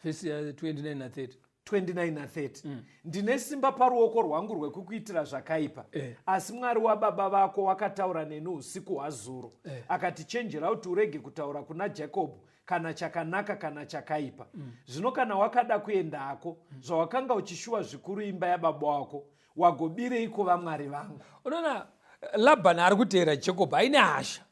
Vhesi ya 29 na30. 29 na30. "Ndine simba paruoko rwangu rwekukuitira zvakaipa, asi Mwari wababa vako wakataura neni usiku hwazuro akati, 'Chenjera kuti urege kutaura kuna Jakobho kana chakanaka kana chakaipa.' Zvino kana wakada kuendako, zvawakanga uchishuwa zvikuru imba yababa wako, wagobireiko vamwari vangu?" Unoona Labhani ari kuteera Jacob aine hasha.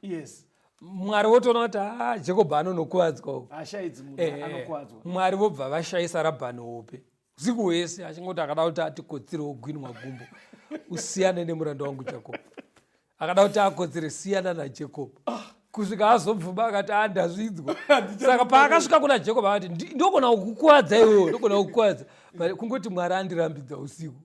Mwari wotoona kuti a Jacob anonokuvadzwa uku. Hasha idzi, munhu anokuwadzwa. Mwari vobva vashayisa Rabhani hope usiku hwese, achingoti akada kuti atikotsire wogwinwa gumbo, "Usiyane nemuranda wangu Jacob." Akada kuti akotsere, "Siyana naJacob," kusvika azobvuma akati, "Andazvidzwa." Saka paakasvika kuna Jacob akati, "Ndogona kukukuvadza iwewe, ndogona kukukuvadza, but kungoti Mwari andirambidza usiku."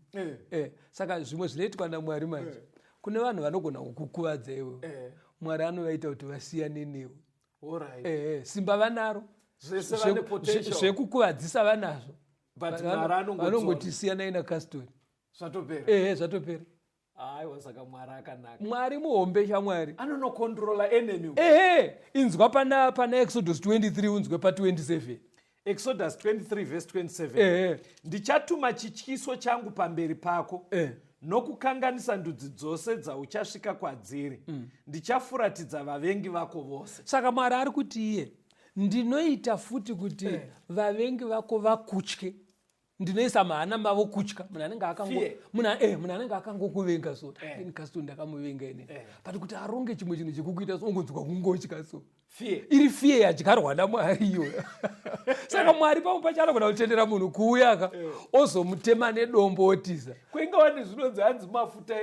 Saka zvimwe zvinoitwa naMwari manje, kune vanhu vanogona kukukuvadza iwewe, Mwari anovaita kuti vasiyane newe. Simba vanaro. Zvese vane potential. Zvekukuvadzisa vanazvo. But Mwari anongodzora. Vanongoti siyanai naCaston. Zvatopera. Ehe, zvatopera. Aiwa, saka Mwari akanaka. Mwari muhombe, shamwari. Anonocontrola enemy. Ehe, inzwa pana Exodus 23, unzwe pa27. Exodus 23 verse 27. Ndichatuma chityiso changu pamberi pako nokukanganisa ndudzi dzose dzauchasvika kwadziri. Ndichafuratidza vavengi vako vose. Saka Mwari ari kuti iye ndinoita futi kuti vavengi vako vakutye. Ndinoisa mahana mavo kutya munhu anenge akango Fear. munhu anenge akangokuvenga so. Kasto ndakamuvenga inini, but kuti aronge chimwe chinhu chekukuita so, ongonzwa kungotya so. Fear. Iri fear yadyarwa naMwari iyoyo. Saka Mwari pamwe pacho anogona kutendera munhu kuuya ka, ozomutema nedombo, otiza. Kwainga wane zvinonzi hanzi mafuta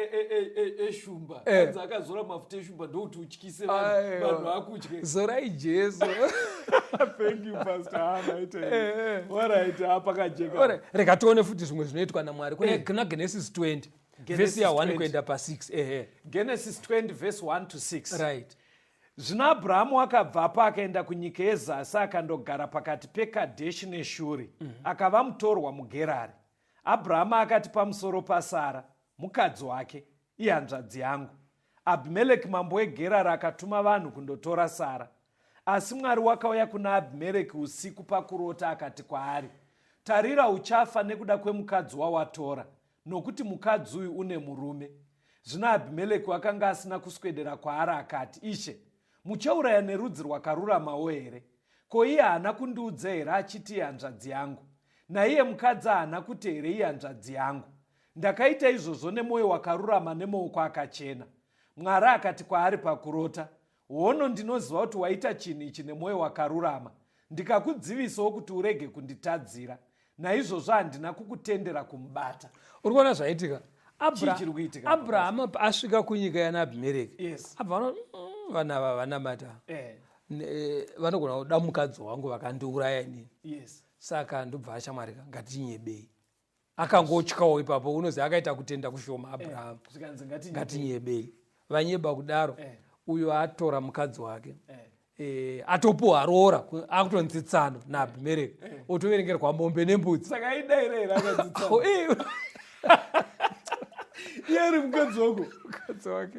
eshumba. Hanzi akazora mafuta eshumba ndokuti utyise vanhu. Aiwa. Vanhu vakutye. Zorai Jesu. Thank you, Pastor. Alright, apakajeka. Alright, rega tione futi zvimwe zvinoitwa naMwari kuna Genesis 20 Genesis vhesi ya1 20. kuenda pa6, ehe. Genesis 20 verse 1 to 6. Zvino Abhurahamu akabvapo akaenda kunyika yezasi, akandogara pakati peKadheshi neShuri, akava mutorwa muGerari. Abhurahamu akati pamusoro paSara mukadzi wake, "Ihanzvadzi yangu." Abhimereki mambo weGerari akatuma vanhu kundotora Sara. Asi Mwari wakauya kuna Abhimereki usiku pakurota, akati kwaari, "Tarira, uchafa nekuda kwemukadzi wawatora, nokuti mukadzi uyu une murume." Zvino Abhimereki wakanga asina kuswedera kwaari. Akati, "Ishe, muchauraya nerudzi rwakaruramawo here? Ko iye haana kundiudza here achiti, 'Ihanzvadzi yangu'? Naiye mukadzi haana kuti here, 'Ihanzvadzi yangu'? Ndakaita izvozvo nemwoyo wakarurama nemaoko akachena." Mwari akati kwaari pakurota, "Hono, ndinoziva kuti waita chinhu ichi nemwoyo wakarurama, ndikakudzivisawo kuti urege kunditadzira. Naizvozvo handina kukutendera kumubata." Uri kuona zvaitika? Chii chiri kuitika? Abrahama asvika kunyika yana Abhimereki. Abva vano vanhu ava vanamata, vanogona kuda mukadzi wangu vakandiuraya inini. Saka ndobva ashamwarika, ngatinyebei. Akangotyawo ipapo, unoziva akaita kutenda kushoma Abrahamu. Zvikanzi ngati Ngatinyebei. Vanyeba kudaro, uyo atora mukadzi wake. Atopuwa roora, akutonzi tsano naAbhimereki, otoverengerwa mombe nembudzi. Saka aidaira here akadzitsana? Oh, Iye ari mukadzi wako. Mukadzi wake.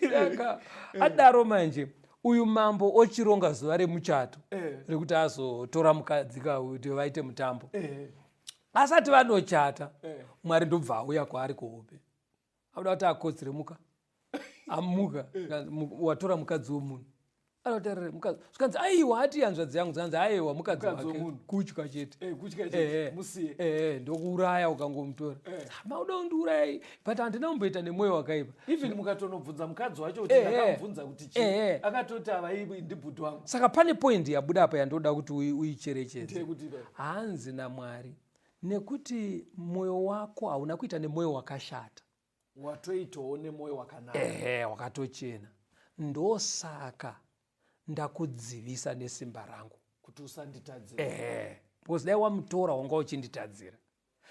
Saka adaro manje, uyu mambo ochironga zuva remuchato rekuti azotora mukadzi ka kuti vaite mutambo. Asati vanochata, Mwari ndobva auya kwaari kuhope, akuda kuti akotsire. Muka, amuka. Watora mukadzi womunhu. Anotarira mukadzi, zvikanzi, "Aiwa, ati hanzvadzi yangu." Zvikanzi, "Aiwa, mukadzi Mukadzi wake." womunhu. Kutya chete. Kutya chete. Musiye. Ndokuuraya ukangomutora. "Mauda kundiurayai, but handina kumboita nemwoyo wakaipa." Even mukatonobvunza mukadzi wacho kuti ndakamubvunza kuti chii, akatoti avai ndibhuti wangu. Saka pane point yabuda apa yandoda kuti uicherechedze. Ndeyekuti ipapo. Hanzi naMwari, nekuti mwoyo wako hauna kuita nemwoyo wakashata, watoitawo nemwoyo wakanaka, ehe, wakatochena, ndosaka ndakudzivisa nesimba rangu kuti usanditadzira. Ehe, because dai wamutora wanga uchinditadzira.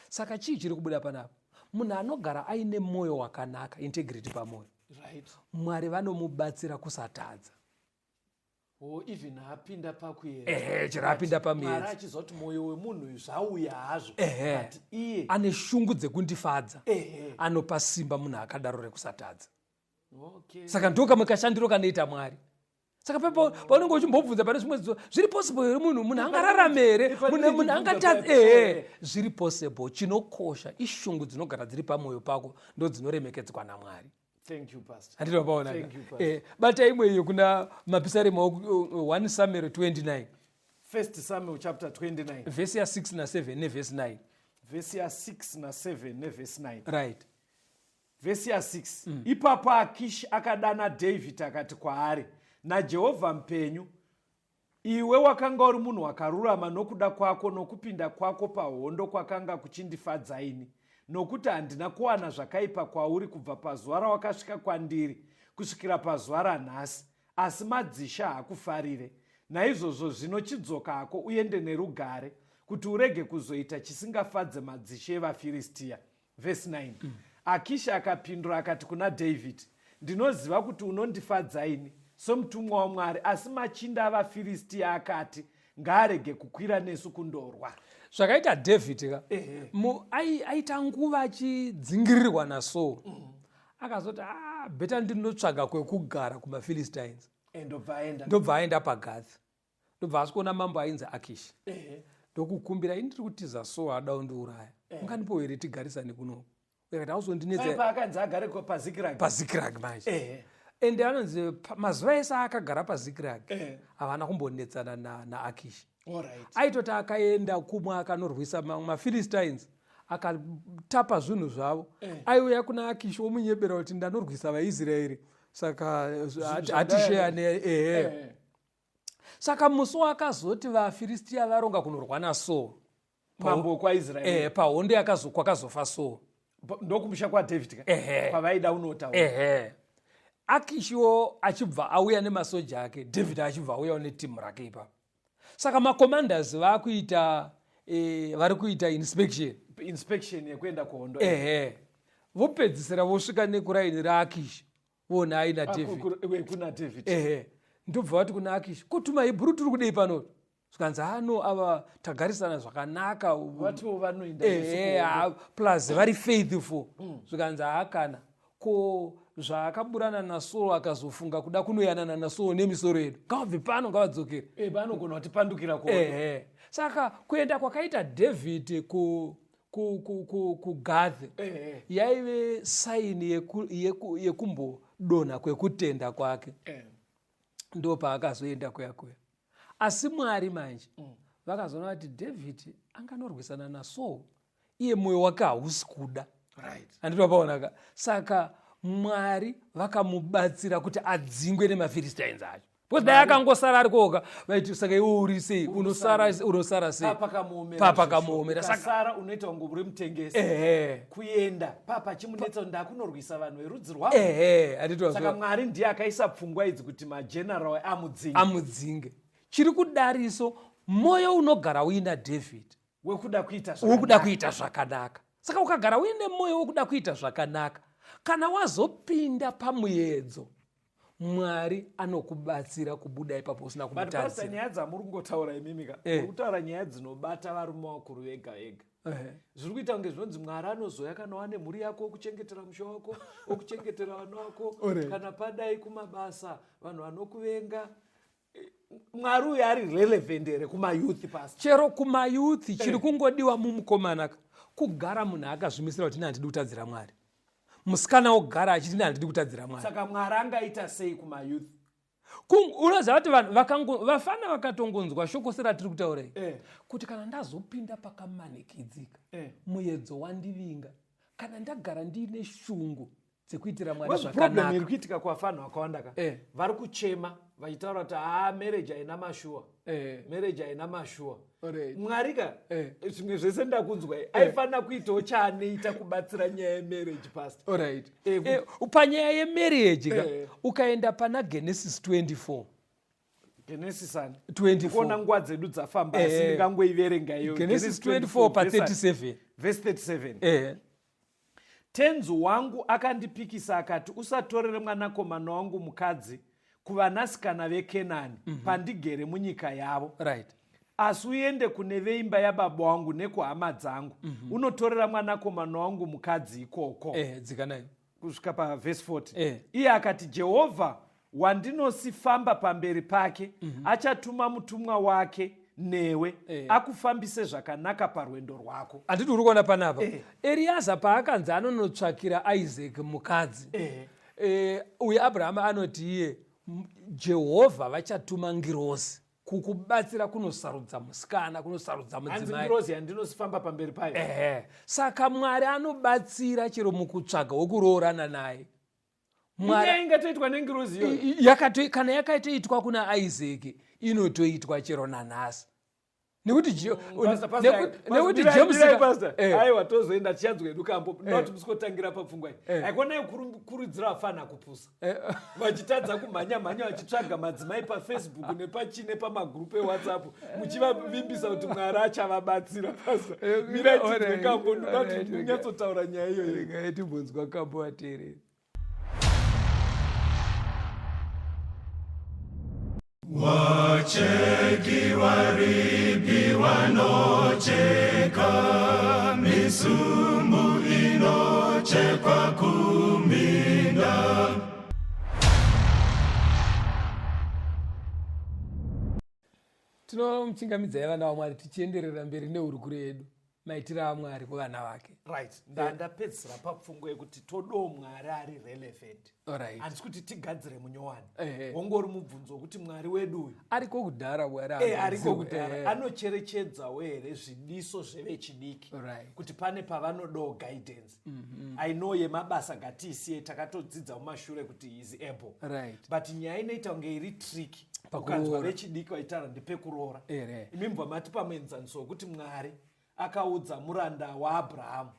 Saka chii chiri kubuda panapa? Munhu anogara aine mwoyo wakanaka, integrity pamwoyo, Mwari vanomubatsira kusatadza. O, even apinda pakuedza. Ehe, chero apinda Mwari pamuedza, achiziva kuti mwoyo wemunhu uyu zvauya hazvo, but iye ane shungu dzekundifadza. Anopa simba munhu akadaro rekusatadza. Saka ndo kamwe kashandiro kanoita Mwari. Saka paunenge uchimbobvunza pane zvimwe zviri possible here, munhu angararame here, munhu angatadza, ehe, zviri possible. Chinokosha ishungu dzinogara dziri pamwoyo pako, ndo dzinoremekedzwa naMwari. Thank you, Pastor. Handiti paona? Thank you, Pastor. Bata imwe iyo kuna Mapisarema, 1 Samuel 29. First Samuel chapter 29. Vhesi ya6 na7 nevhesi 9. Vhesi ya6 na7 nevhesi 9. Vhesi ya6. Ipapo Akishi akadana Dhavhidhi akati kwaari, "NaJehovha mupenyu, iwe wakanga uri munhu wakarurama nokuda kwako, nokupinda kwako pahondo kwakanga kuchindifadza ini, nokuti handina kuwana zvakaipa kwauri kubva pazuva rawakasvika kwandiri kusvikira pazuva ranhasi. Asi madzisha haakufarire. Naizvozvo zvino chidzoka hako uende nerugare, kuti urege kuzoita chisingafadze madzishe evaFiristiya." Vhesi 9. Akishi akapindura akati kuna Dhavhidhi, "Ndinoziva kuti unondifadza ini somutumwa waMwari, asi machinda avaFiristiya akati, 'Ngaarege kukwira nesu kundorwa.'" Zvakaita David ka, aita nguva achidzingirirwa naSaul. Akazoti ah, beta ndinotsvaga kwekugara kumaphilistines. Eh, ndobva aenda. Ndobva aenda pagath. Ndobva asikuona mambo ainzi Akish. Ndokukumbira ini ndiri kutiza so ada kundiuraya. Ungandipowo here tigarisane kunoku? Akati hauzondinetsa. Paakanzi agare paZikirag. PaZikirag manje. Ende anonzi mazuva ese akagara paZikirag havana kumbonetsana naAkish. Aitoti akaenda kumwe akanorwisa mamwe maphilistines akatapa zvinhu zvavo. Aiuya kuna Akish omunyebera kuti ndanorwisa vaIsraeri saka hatisheyane. Ehe. Saka musi wakazoti vaFiristia varonga kunorwa naSaul, mambo wekwaIsraeri, pahondo kwakazofa Saul, ndokumusha kwaDavid kwavaida unotaura. Ehe. Akishiwo achibva auya nemasoja ake, David achibva auyawo netimu rake ipapo. Saka macommanders vakuita vari kuita inspection. Inspection yekuenda kuhondo. Ehe. Vopedzisira vosvika nekuraini raAkish, vona aina David. Kuna David. Ehe. Ndobva vati kuna Akish, kotuma Hebrew tiri kudei pano? Zvikanzi ano ava tagarisana zvakanaka. Vatiwo vanoenda. Ehe, plus vari faithful. Zvikanzi haakana. Ko zvaakaburana naSaul akazofunga kuda kunoyanana naSaul nemisoro yedu. Ngavabve pano, ngavadzokere. Vanogona kutipandukira kuhondo. Ehe. Saka kuenda kwakaita David kuGath yaive saini yekumbodonha kwekutenda kwake. Ndo paakazoenda kuya kuya. Asi Mwari manje vakazoona kuti David anganorwisana naSaul, iye moyo wake hausi kuda. Handiti wapaonaka? Saka Mwari vakamubatsira kuti adzingwe nemaphilistines acho. Because dai akangosara ari koga vaiti saka iwe uri sei, unosara sei? Papakamuomera. Saka unoita kunge uri mutengesi. Kuenda papa chimunetsa ndakunorwisa vanhu verudzi rwavo. Handiti wazwa. Saka Mwari ndiye akaisa pfungwa idzi kuti mageneral amudzinge. Amudzinge. Chiri kudariso moyo unogara uina David. Wekuda kuita zvakanaka. Wekuda kuita zvakanaka. Saka ukagara uine moyo wekuda kuita zvakanaka, kana wazopinda pamuedzo, Mwari anokubatsira kubuda ipapo usina But Pastor, kumutarisira. nyaya dzamuri kungotaura imimi ka, muri kutaura nyaya dzinobata varume vakuru vega vega. Zviri kuita kunge zvinonzi Mwari anozouya kana wane mhuri yako, okuchengetera musha wako, okuchengetera vana vako, kana padai kumabasa vanhu vanokuvenga. Mwari uyu ari relevant here kumayouth, Pastor? Chero kumayouth chiri kungodiwa mumukomana ka, kugara munhu akazvimisira kuti ini handidi kutadzira Mwari. Musikana ogara achiti ini handidi kutadzira Mwari. Saka Mwari angaita sei kumayouth? Unoziva kuti vanhu vafana vakatongonzwa shoko seratiri kutaura iri. Kuti kana ndazopinda pakamanikidzika, muedzo wandivinga, kana ndagara ndiine shungu dzekuitira Mwari Because problem zvakanaka. iri kuitika kuvafana vakawanda ka, vari kuchema vachitaura kuti marriage haina mashuwa. Marriage haina mashuwa. Mwari ka, zvimwe zvese ndakunzwa, aifanira kuitawo chaanoita kubatsira nyaya yemarriage, Pastor. Panyaya yemarriage ka, ukaenda pana Genesis 24. Genesis ani? 24. Kuona nguva dzedu dzafamba, asi ndingangoiverenga iyo. Genesis 24 pa 37. Verse 37. Tenzi wangu akandipikisa akati, usatorere mwanakomana wangu mukadzi kuvanasikana veKenani, pandigere munyika yavo. Asi uende kune veimba yababa wangu nekuhama dzangu, unotorera mwanakomana wangu mukadzi ikoko. Dzikanai. Kusvika pa verse 40. Iye akati, Jehovha wandinosifamba pamberi pake achatuma mutumwa wake newe, akufambise zvakanaka parwendo rwako. Handiti uri kuona panapa? Eriaza paakanzi anonotsvakira Isaac mukadzi, uye Abraham anoti iye, Jehovha vachatuma ngirozi kukubatsira kunosarudza musikana, kunosarudza Hanzi mudzimai. ngirozi yandinosifamba pamberi payo. Saka Mwari anobatsira chero mukutsvaga wekuroorana naye. Mwari Inyaya ingatoitwa nengirozi iyoyo. Kana yakatoitwa kuna Isaac, inotoitwa chero nanhasi. Nekuti Pastor, Pastor, Pastor, nekuti Mirai, James Mirai, ka- Pastor. Aiwa, tozoenda tichanzwa hedu kambo. Not musikotangira papfungwa iyi. Haikona yekukurudzira vafana kupusa. Vachitadza kumhanya mhanya vachitsvaga madzimai paFacebook nepachine pamagroup eWhatsApp, muchivavimbisa kuti Mwari achavabatsira. Pastor, mirai tinzwe kambo, ndoda kuti munyatsotaura nyaya iyoyo. Regai timbonzwa kambo ateerere. Wacheki waripi wanocheka, misumbu inochekwa kumira. Tinomuchingamidzai vana vaMwari tichienderera mberi nehurukuro yedu, maitiro aMwari kuvana vake. Right, ndapedzisira papfungwa yekuti todoo Mwari ari relevant. Alright. Handisi kuti tigadzire munyowani. Ehe. Wongori mubvunzo wekuti Mwari wedu uyu ariko kudhara, Mwari ariko kudhara, anocherechedzawo here zvidiso zvevechidiki kuti pane pavanodawo guidance? I know yemabasa ngatiisiye, takatodzidza mumashure kuti he is able. But nyaya inoita kunge iri tricky Pakuroora. ukanzwa vechidiki vaitaura ndepekuroora. Imi mubva mati pamuenzaniso wekuti Mwari akaudza muranda waAbrahamu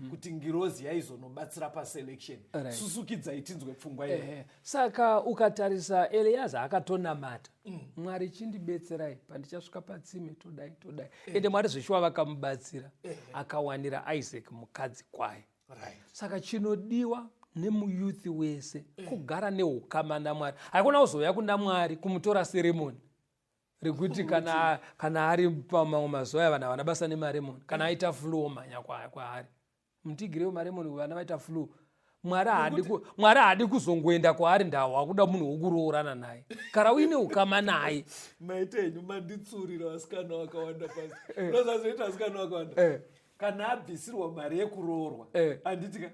kuti ngirozi yaizonobatsira paselection. Susukidzai tinzwe pfungwa iyo. Ehe. Saka ukatarisa Eliaza akatonamata, "Mwari, chindibetserai pandichasvika patsime, todai todai." Ende Mwari zveshuwa vakamubatsira, akawanira Isaac mukadzi kwaye. Saka chinodiwa nemuyouth wese kugara neukama naMwari. Haikona kuzouya kuna Mwari kumutora seremoni rekuti kana ari pamamwe mazuva aya vanhu havana basa nemaremoni. Kana aita flu omhanya kwaari, "Mutigirewo maremoni, vana vaita flu." Mwari haadi kuzongoenda kwaari, ndawa kuda munhu wokuroorana naye kana uine ukama naye. Maita henyu, manditsurira vasikana vakawanda pasi. Unozazoita vasikana vakawanda kana abvisirwa mari yekuroorwa, handitika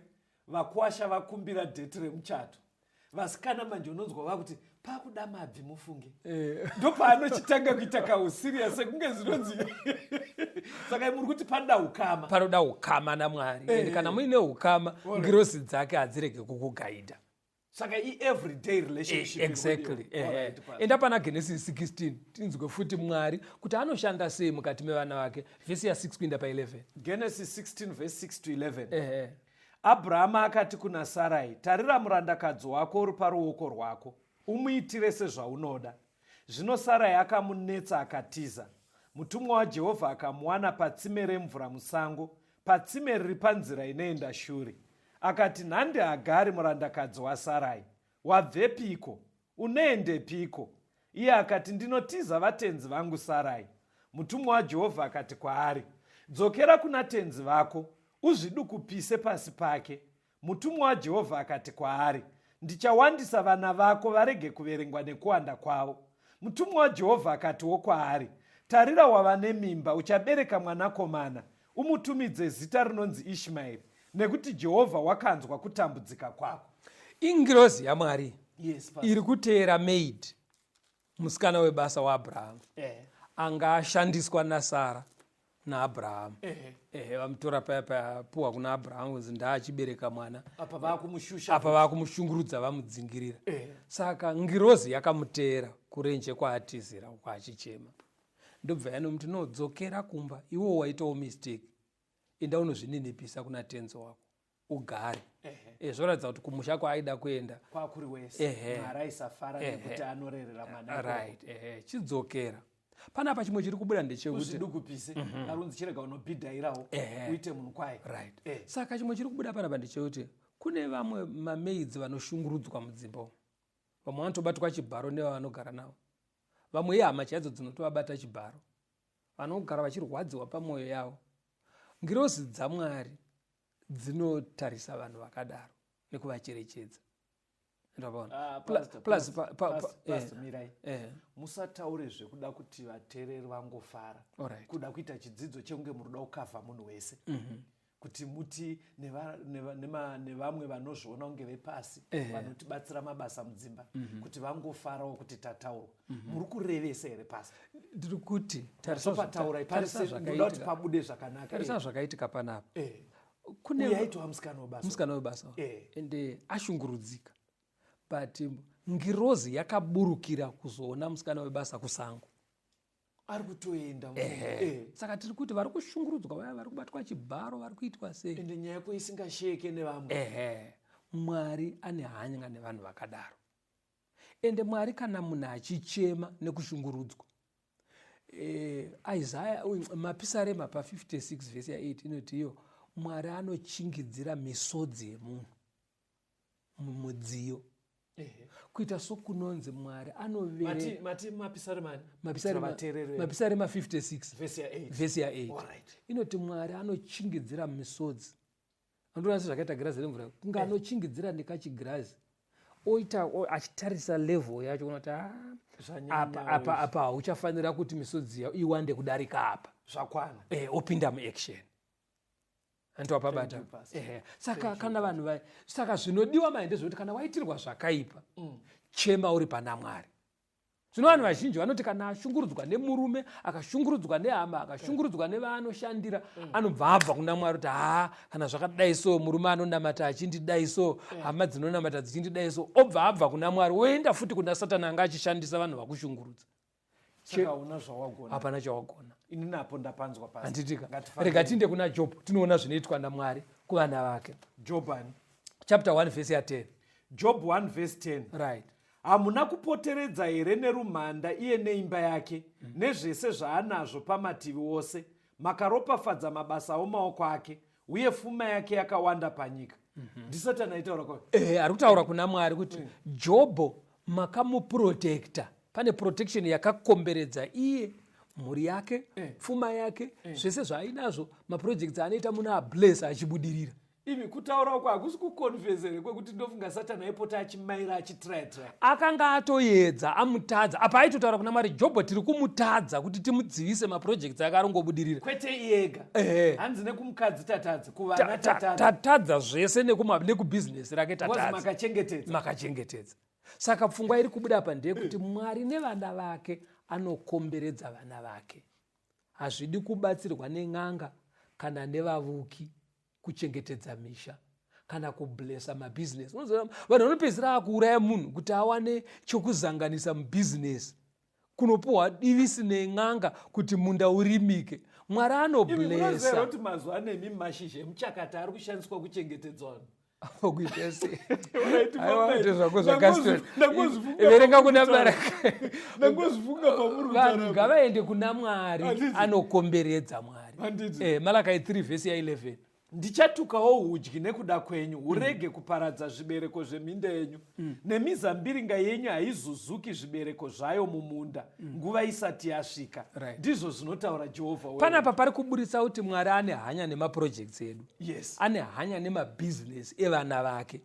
vakwasha vakumbira date remuchato, vasikana manje unonzwa vakuti pakuda mabvi, mufunge. Ndopaanochitanga kuita kauserious sekunge zvinonzi. Saka muri kuti panoda ukama. Panoda ukama naMwari. Ende kana muine ukama, ngirozi dzake hadzirege kukugaidha. Saka i-everyday relationship. Exactly. Iri kudiwa. Alright, pastor. Enda pana Genesis 16 tinzwe futi Mwari kuti anoshanda sei mukati mevana vake, vhesi ya6 kuinda pa11. Genesis 16 verse 6 to 11. Ehe. Abrahama akati kuna Sarai, "Tarira, murandakadzi wako uri paruoko rwako, umuitire sezvaunoda." Zvino Sarai akamunetsa akatiza. Mutumwa waJehovha akamuwana patsime remvura musango, patsime riri panzira inoenda Shuri. Akati, "Nhandi Hagari, murandakadzi waSarai, wabvepiko? Unoendepiko?" Iye akati, "Ndinotiza vatenzi vangu Sarai." Mutumwa waJehovha akati kwaari, "Dzokera kuna tenzi vako, uzvidukupise pasi pake." Mutumwa waJehovha akati kwaari, "Ndichawandisa vana vako varege kuverengwa nekuwanda kwavo." Mutumwa waJehovha akatiwo kwaari, "Tarira, wava nemimba, uchabereka mwanakomana. Umutumidze zita rinonzi Ishmaeri, nekuti Jehovha wakanzwa kutambudzika kwako." Ingirozi yaMwari Yes, pastor. iri kuteera maid, musikana webasa waAbrahamu, anga ashandiswa naSara naAbrahamu. Ehe, vamutora paya paya apuwa kuna Abrahamu kunzi ndaachibereka mwana. Apa vaakumushusha. Apa vaakumushungurudza, vamudzingirira. Saka ngirozi yakamuteera kurenje kwaatizira uko achichema, ndobva yanomuti, "Nodzokera kumba, iwo waitawo mistake, enda unozvininipisa kuna tenzi wako ugare." Zvoratidza kuti kumusha kwaaida kuenda kwakuri wese. Mwari aisafara nekuti anorerera mwana ikoko. Right, ehe, chidzokera panapa. Chimwe chiri kubuda ndechekuti uzvidukupise, arunzi chirega unobhidhairawo, uite munhu kwaye. Right. Saka chimwe chiri kubuda panapa ndechekuti kune vamwe mamaids vanoshungurudzwa mudzimba umu. Vamwe vanotobatwa chibharo nevavanogara navo, vamwe ihama chaidzo dzinotovabata chibharo, vanogara vachirwadziwa pamwoyo yavo. Ngirozi dzaMwari dzinotarisa vanhu vakadaro nekuvacherechedza. Ndavaona. Ah, Pastor, Plus, Pastor, Pastor, mirai. Musataure zvekuda kuti vateereri vangofara. Kuda kuita chidzidzo chekunge munoda kukavha munhu wese, kuti muti nevamwe vanozviona kunge vepasi vanotibatsira mabasa mudzimba, kuti vangofarawo kuti tataurwa. Muri kurevesa here, pastor? Ndiri kuti sopataurai, tarisa ndoda kuti pabude zvakanaka. Tarisa zvakaitika panapa. Kune Uyu aitova musikana webasa. Musikana webasa. Ende ashungurudzika, but ngirozi yakaburukira kuzoona musikana webasa kusango. Ari kutoenda. Saka tiri kuti vari kushungurudzwa vaya, vari kubatwa chibharo, vari kuitwa sei, Ende nyaya yako isingasheke nevamwe. Ehe, Mwari ane hanya nevanhu vakadaro. Ende Mwari kana munhu achichema nekushungurudzwa, Isaya, Mapisarema pa56 vhesi ya8 inoti iyo Mwari anochingidzira misodzi yemunhu mumudziyo, kuita sokunonzi Mwari anovere Mati Mapisaremani? Mapisarema Vateereri. 56 vhesi ya8. Vhesi ya8. Inoti Mwari anochingidzira misodzi. Andoona sezvakaita girazi remvura, kunge anochingidzira nekachigirazi. Oita achitarisa level yacho unoti ah, apa apa apa hauchafanira kuti misodzi iwande kudarika apa. Zvakwana. Eh, opinda muaction. Andiwapabata. Ehe. Saka kana vanhu va saka zvinodiwa manje ndezvekuti kana waitirwa zvakaipa chema uri pana Mwari. Zvino vanhu vazhinji vanoti kana ashungurudzwa nemurume, akashungurudzwa nehama, akashungurudzwa nevaanoshandira, anobva abva kuna Mwari kuti haa, kana zvakadai so, murume anonamata achindidai so, hama dzinonamata dzichindidai so, obva abva kuna Mwari oenda futi kuna Satani anga achishandisa vanhu vakushungurudza. Saka hauna zvawagona. Hapana chawagona. Ini napo ndapanzwa pasi. Handitika. Rega tiinde kuna Job tinoona zvinoitwa naMwari kuvana vake. Job ani? Chapter 1 verse ya 10. Job 1 verse 10. Right. Hamuna kupoteredza here nerumhanda iye neimba yake, nezvese zvaanazvo pamativi ose? Makaropafadza mabasa omaoko ake, uye fuma yake yakawanda panyika. NdiSatani aitaura kwa Ari kutaura kuna Mwari kuti Jobho makamuprotekta. Pane protection yakakomberedza iye, mhuri yake, pfuma yake, zvese zvaainazvo, maprojects aanoita muna abless achibudirira. Imi kutaura uko hakusi kuconfessa here kwekuti ndofunga Satani aipota achimaira achitraya traya. Akanga atoedza amutadza. Apa aitotaura kuna Mwari, Jobho tiri kumutadza kuti timudzivise maprojects ake arongobudirira. Kwete iye ega. Hanzi nekumukadzi tatadza, kuvana tatadza. Tatadza zvese nekubhizinesi rake tatadza. Makachengetedza. Makachengetedza. Saka pfungwa iri kubuda apa ndeyekuti Mwari nevana vake anokomberedza vana vake. Hazvidi kubatsirwa nen'anga kana nevavuki kuchengetedza misha kana kublessa mabhizinesi. Unoziva vanhu vanopedzisira akuuraya munhu kuti awane chokuzanganisa mubhizinesi, kunopuhwa divisi nen'anga kuti munda urimike. Mwari anoblessa. Kuti mazuva ano imi mashizha emuchakata ari kushandiswa kuchengetedza vanhu. Kuita sei? Aiwa, ndezvako zvakasiyana. Verenga kuna Baraka. Ndangozvifunga pamuri Vanhu ngavaende kuna Mwari anokomberedza Mwari. Handiti. Malachi 3 verse ya 11. Ndichatukawo hudyi nekuda kwenyu, hurege kuparadza zvibereko zveminda yenyu, nemizambiringa yenyu haizuzuki zvibereko zvayo mumunda nguva isati yasvika. Ndizvo zvinotaura Jehovha wehondo. Panapa pari kuburitsa kuti Mwari ane hanya nemaprojects edu. Ane hanya nemabhizinesi evana vake.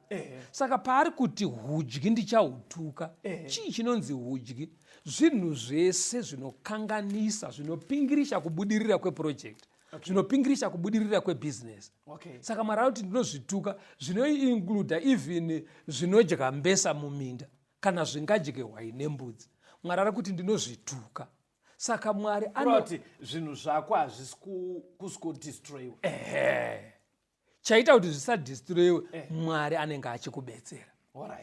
Saka paari kuti hudyi ndichahutuka, chii chinonzi hudyi? Zvinhu zvese zvinokanganisa, zvinopingirisha kubudirira kweproject. Zvinopingirisha kubudirira kwebusiness. Saka Mwari anoti ndinozvituka, zvinoincluda even zvinodya mbesa muminda kana zvingadye hwai nembudzi. Mwari ari kuti ndinozvituka. Saka Mwari anoti zvinhu zvako hazvisi kuskodestroyiwa. Chaita kuti zvisadestroyiwe, Mwari anenge achikubetsera.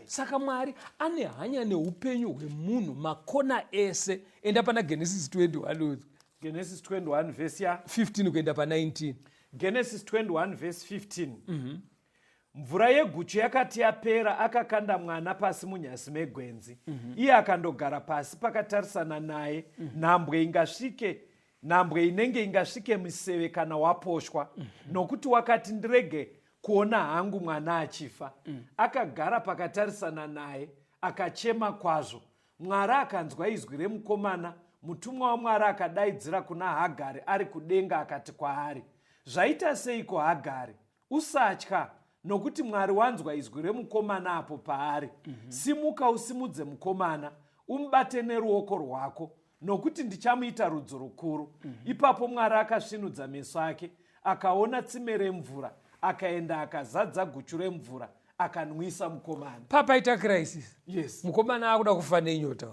Saka Mwari ane hanya neupenyu hwemunhu makona ese. Enda pana Genesis 21 udzo. Genesis 21 verse ya 15 kuenda pa 19. Genesis 21 verse 15. Mvura yeguchu yakati yapera, akakanda mwana pasi munyasi megwenzi. Iye akandogara pasi pakatarisana naye. Nhambwe ingasvike, nhambwe inenge ingasvike miseve kana waposhwa. Nokuti wakati, ndirege kuona hangu mwana achifa. Akagara pakatarisana naye, akachema kwazvo. Mwari akanzwa izwi remukomana. Mutumwa waMwari akadaidzira kuna Hagari ari kudenga akati kwaari, Zvaita seiko Hagari? Usatya, nokuti Mwari wanzwa izwi remukomana apo paari. Simuka usimudze mukomana, umubate neruoko rwako, nokuti ndichamuita rudzi rukuru. Ipapo Mwari akasvinudza meso ake, akaona tsime remvura, akaenda akazadza guchu remvura, akanwisa mukomana. Papaita crisis. Mukomana akuda kufa nenyota.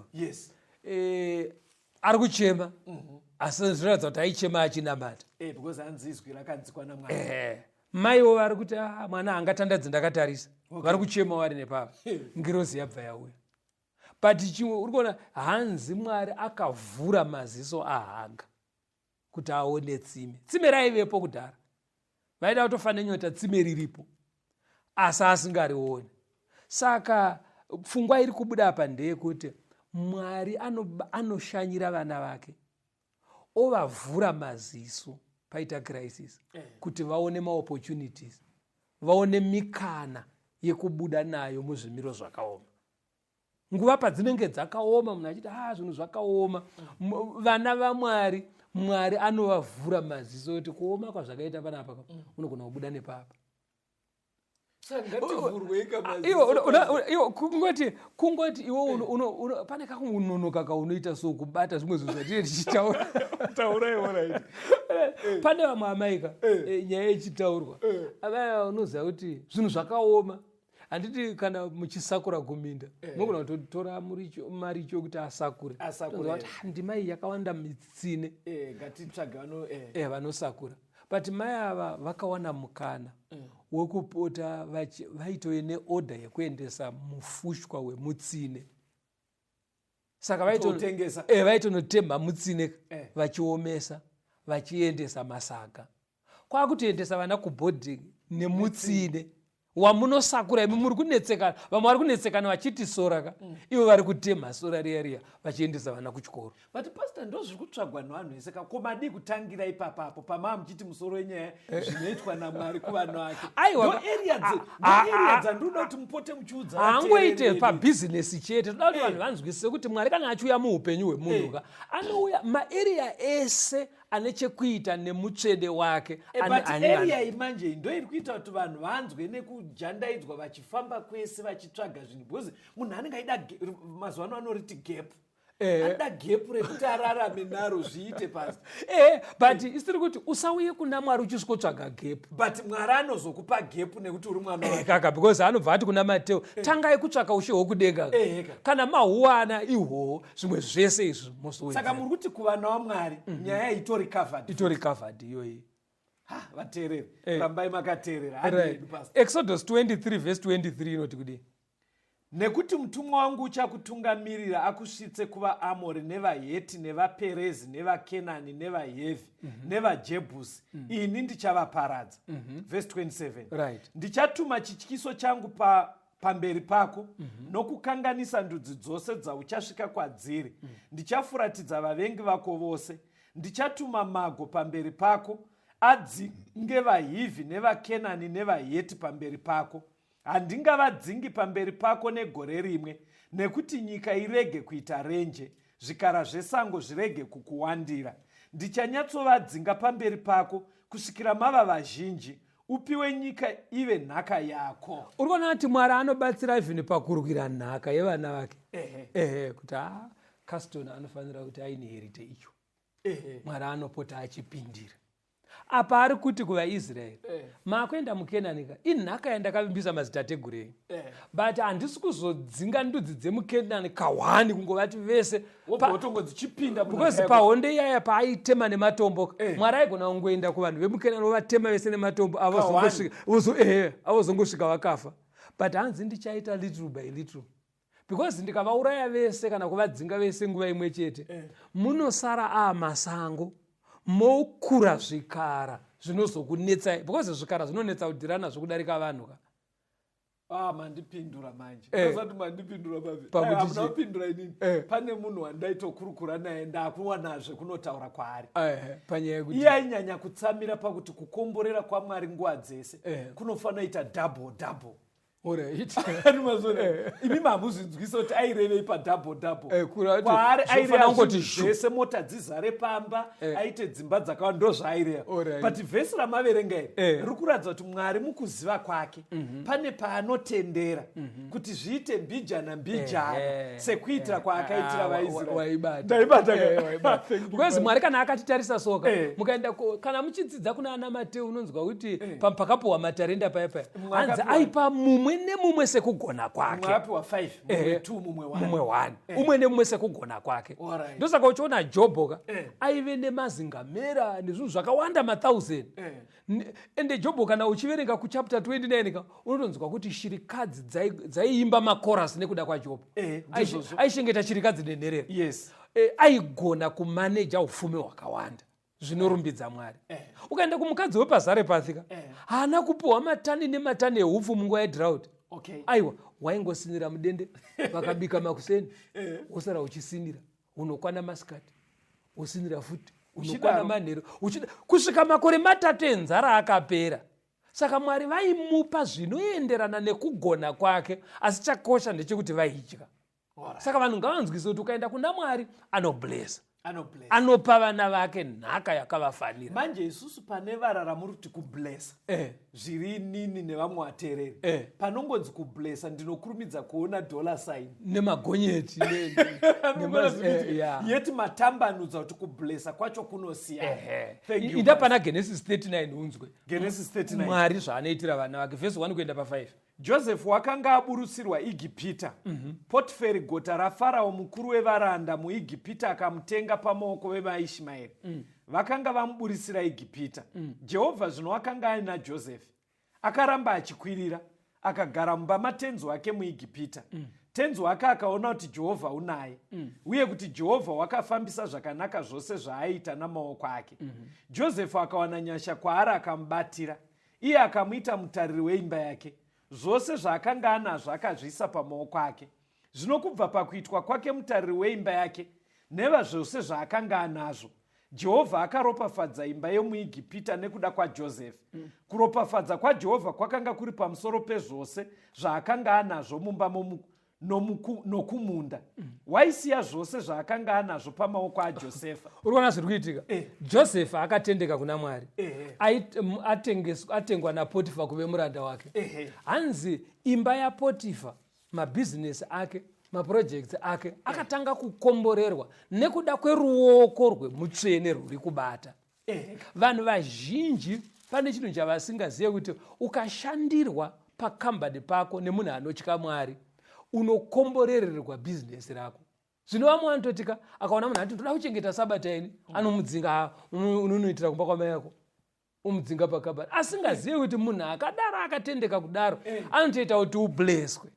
Ari kuchema. Asi zvinoratidza kuti aichema achinamata. Because hanzi izwi rakanzikwa naMwari. Maiwo vari kuti, mwana angatandadze ndakatarisa. Vari kuchema vari nepapa. Ngirozi yabva yauya. But chimwe uri kuona hanzi Mwari akavhura maziso aHaga kuti aone tsime. Tsime raivepo kudhara. Vaida kutofa nenyota, tsime riripo. Asi asingarioni. Saka pfungwa iri kubuda apa ndeyekuti Mwari anoshanyira vana vake, ovavhura maziso paita crisis, kuti vaone maopportunities, vaone mikana yekubuda nayo muzvimiro zvakaoma. Nguva padzinenge dzakaoma, munhu achiti, zvinhu zvakaoma. Vana vaMwari, Mwari anovavhura maziso kuti kuoma kwazvakaita panapa, unogona kubuda nepapa. Iwo kungoti kungoti iwo pane kakunonoka kaunoita so kubata zvimwe zvinhu zvatinee tichitaura. Pane vamwe amaika nyaya ichitaurwa, amai unoziva kuti zvinhu zvakaoma. Handiti kana muchisakura kuminda, munogona kutotora maricho yokuti asakure. Kuti ndima iyi yakawanda mitsine, vanosakura. But mai ava vakawana mukana wekupota vaitove neodha yekuendesa mufushwa wemutsine. Saka vaitonotemha mutsine, vachiomesa, vachiendesa masaga, kwakutoendesa vana kubhodhingi nemutsine wamunosakura imi. Muri kunetsekana, vamwe vari kunetsekana vachiti sora ka, ivo vari kutemha sora riya riya vachiendesa vana kuchikoro. But pastor, ndo zviri kutsvagwa nevanhu vese ka. Ko madii kutangira ipapapo pamaa muchiti musoro wenyaya zvinoitwa naMwari kuvanhu vake? Aiwa, ndo area dzandinoda kuti mupote muchiudza Haangoite pabhizinesi chete. Toda kuti vanhu vanzwisise kuti Mwari kana achiuya muupenyu hwemunhu ka, anouya maarea ese ane chekuita nemutsvede wake. But area imanje ndo iri kuita kuti vanhu vanzwe nekujandaidzwa vachifamba kwese vachitsvaga zvinhu, because munhu anenge aida, mazuva ano anoriti gap, anoda gap rekuti ararame naro zviite pasi. But isiri kuti usauye kuna Mwari uchisvikotsvaga gap. But Mwari anozokupa gap nekuti uri mwana wake. Kaka, because anobva ati kuna Mateo, tangai kutsvaka ushe hwokudenga, kana mahuwana ihwohwo, zvimwe zvese izvi mozowedzera. Saka muri kuti kuvana waMwari nyaya itori covered? Itori covered iyoyi. Ha, vateereri, rambai makateerera. Handi yedu, pastor. Exodus 23 verse 23 inoti kudii? Nekuti mutumwa wangu uchakutungamirira akusvitse kuvaAmori, nevaHeti, nevaPerezi, nevaKenani, nevaHevhi, nevaJebhusi. Ini ndichavaparadza. Vhesi 27. Ndichatuma chityiso changu pamberi pako nokukanganisa ndudzi dzose dzauchasvika kwadziri. Ndichafuratidza vavengi vako vose. Ndichatuma mago pamberi pako adzinge vaHivhi, nevaKenani, nevaHeti pamberi pako. Handingavadzingi pamberi pako negore rimwe, nekuti nyika irege kuita renje, zvikara zvesango zvirege kukuwandira. Ndichanyatsovadzinga pamberi pako kusvikira mava vazhinji, upiwe nyika ive nhaka yako. Uri kuona kuti Mwari anobatsira even pakurwira nhaka yevana vake. Ehe, kuti a Caston anofanira kuti ainherite icho. Mwari anopota achipindira. Apa ari kuti kuvaIsraeri, maakuenda muKenani ka, inhaka yandakavimbisa madzitateguru enyu, but handisi kuzodzinga ndudzi dzemuKenani kahwani kungovati vese. Wobva wotongonzi chipinda munhaka Because yako. Pahonde iyaya paaitema nematombo, Mwari aigona kungoenda kuvanhu vemuKenani vovatema vese nematombo, avozongosvika vakafa. But hanzi ndichaita little by little, because ndikavauraya vese kana kuvadzinga vese nguva imwe chete, munosara masango, mokura zvikara zvinozokunetsai, because zvikara zvinonetsa kudhira nazvo kudarika vanhu ka. Ah, mandipindura manje. Asati mandipindura papi? Pakuti Hamuna chii? kupindura inini. Pane munhu wandaitokurukura naye, ndakuwanazve kunotaura kwaari. Panyaya yekuti Iye ainyanya kutsamira pakuti kukomborera kwaMwari nguva dzese kunofanira ita double double. Ani imi mamuzvinzwisa kuti airevei padouble double? Kureva kuti Kwaari zvofanira aireva kungoti zvinhu shu. zvese, mota dzizare pamba, aite dzimba dzakawanda, ndo zvaaireva. But vhesi ramaverenga iri riri kuratidza kuti Mwari mukuziva kwake pane paanotendera kuti zviite mbijana mbijana, sekuitira kwaakaitira vaIsraeri. Waibata. Ndaibata. Waibata. Thank you, Because Pastor. Mwari kana akatitarisa soka, mukaenda kana muchidzidza kuna ana Mateo, unonzwa kuti pakapiwa matarenda paya paya, Mumwe hanzi aipa mumwe nemumwe sekugona kwake. Mumwe apiwa 5, mumwe 2, mumwe 1. Mumwe 1, umwe nemumwe sekugona kwake. Ndosaka uchiona Jobho ka, aive nemazingamera nezvinhu zvakawanda, ma1000. Ende Jobho, kana uchiverenga kuchapter 29 ka, unotonzwa kuti shirikadzi dzaiimba makorasi nekuda kwaJobho. Ndizvozvo. Aichengeta shirikadzi nenherera. Aigona kumaneja upfumi hwakawanda, zvinorumbidza Mwari. Ukaenda kumukadzi wepaZarepathi ka, haana kupiwa matani nematani eupfu munguva yedrought. Aiwa, waingosinira mudende, vakabika makuseni, wosara uchisinira, unokwana masikati, wosinira futi, unokwana Uchidaro. manheru, kusvika makore 3 enzara akapera. Saka Mwari vaimupa zvinoenderana nekugona kwake, asi chakosha ndechekuti vaidya. Saka vanhu ngavanzwise kuti ukaenda kuna Mwari, anoblessa. Anopa vana vake nhaka yakavafanira. Manje isusu pane vara ramuri kuti kublessa eh. Zviri inini nevamwe vateereri eh. Panongonzi kublessa ndinokurumidza kuona dollar sign nemagonyeti eh, yeti matambanudza kuti kublessa kwacho kunosiyana. Inda pana Genesis 39 unzwe. Genesis 39. Mwari zvaanoitira vana vake, vhesi 1 kuenda pa5. Josefu wakanga aburutsirwa Igipita. Potiferi gota raFarao mukuru wevaranda muIgipita akamutenga pamaoko vevaIshmaeri. Vakanga vamuburitsira Igipita. Jehovha zvino wakanga aina Josefi. Akaramba achikwirira, akagara mumba matenzi wake muIgipita. Tenzi wake akaona kuti Jehovha unaye, uye kuti Jehovha wakafambisa zvakanaka zvose zvaaiita namaoko ake. Josefu akawana nyasha kwaari akamubatira. Iye akamuita mutariri weimba yake. Zvose zvaakanga anazvo akazviisa pamaoko ake. Zvino kubva pakuitwa kwake mutariri weimba yake nevazvose zvaakanga anazvo, Jehovha akaropafadza imba yomuIgipita nekuda kwaJosefi. Kuropafadza kwaJehovha kwakanga kuri pamusoro pezvose zvaakanga anazvo mumba nokumunda. Waisiya zvose zvaakanga anazvo pamaoko aJosefa. Uri kuona zviri kuitika? Josefa akatendeka kuna Mwari. Atengwa naPotifa kuve muranda wake. Hanzi imba yaPotifa, mabhizinesi ake, maprojects ake akatanga kukomborerwa nekuda kweruoko rwemutsvene rwuri kubata. Vanhu vazhinji pane chinhu chavasingazive, kuti ukashandirwa pakambani pako nemunhu anotya Mwari, unokomborererwa bhizinesi rako. Zvino vamwe vanototika, akaona munhu ati ndoda kuchengeta sabata ini, anomudzinga, unonoitira kumba kwamai yako, umudzinga pakambani, asingazive kuti munhu akadaro akatendeka kudaro anotoita kuti ubleswe.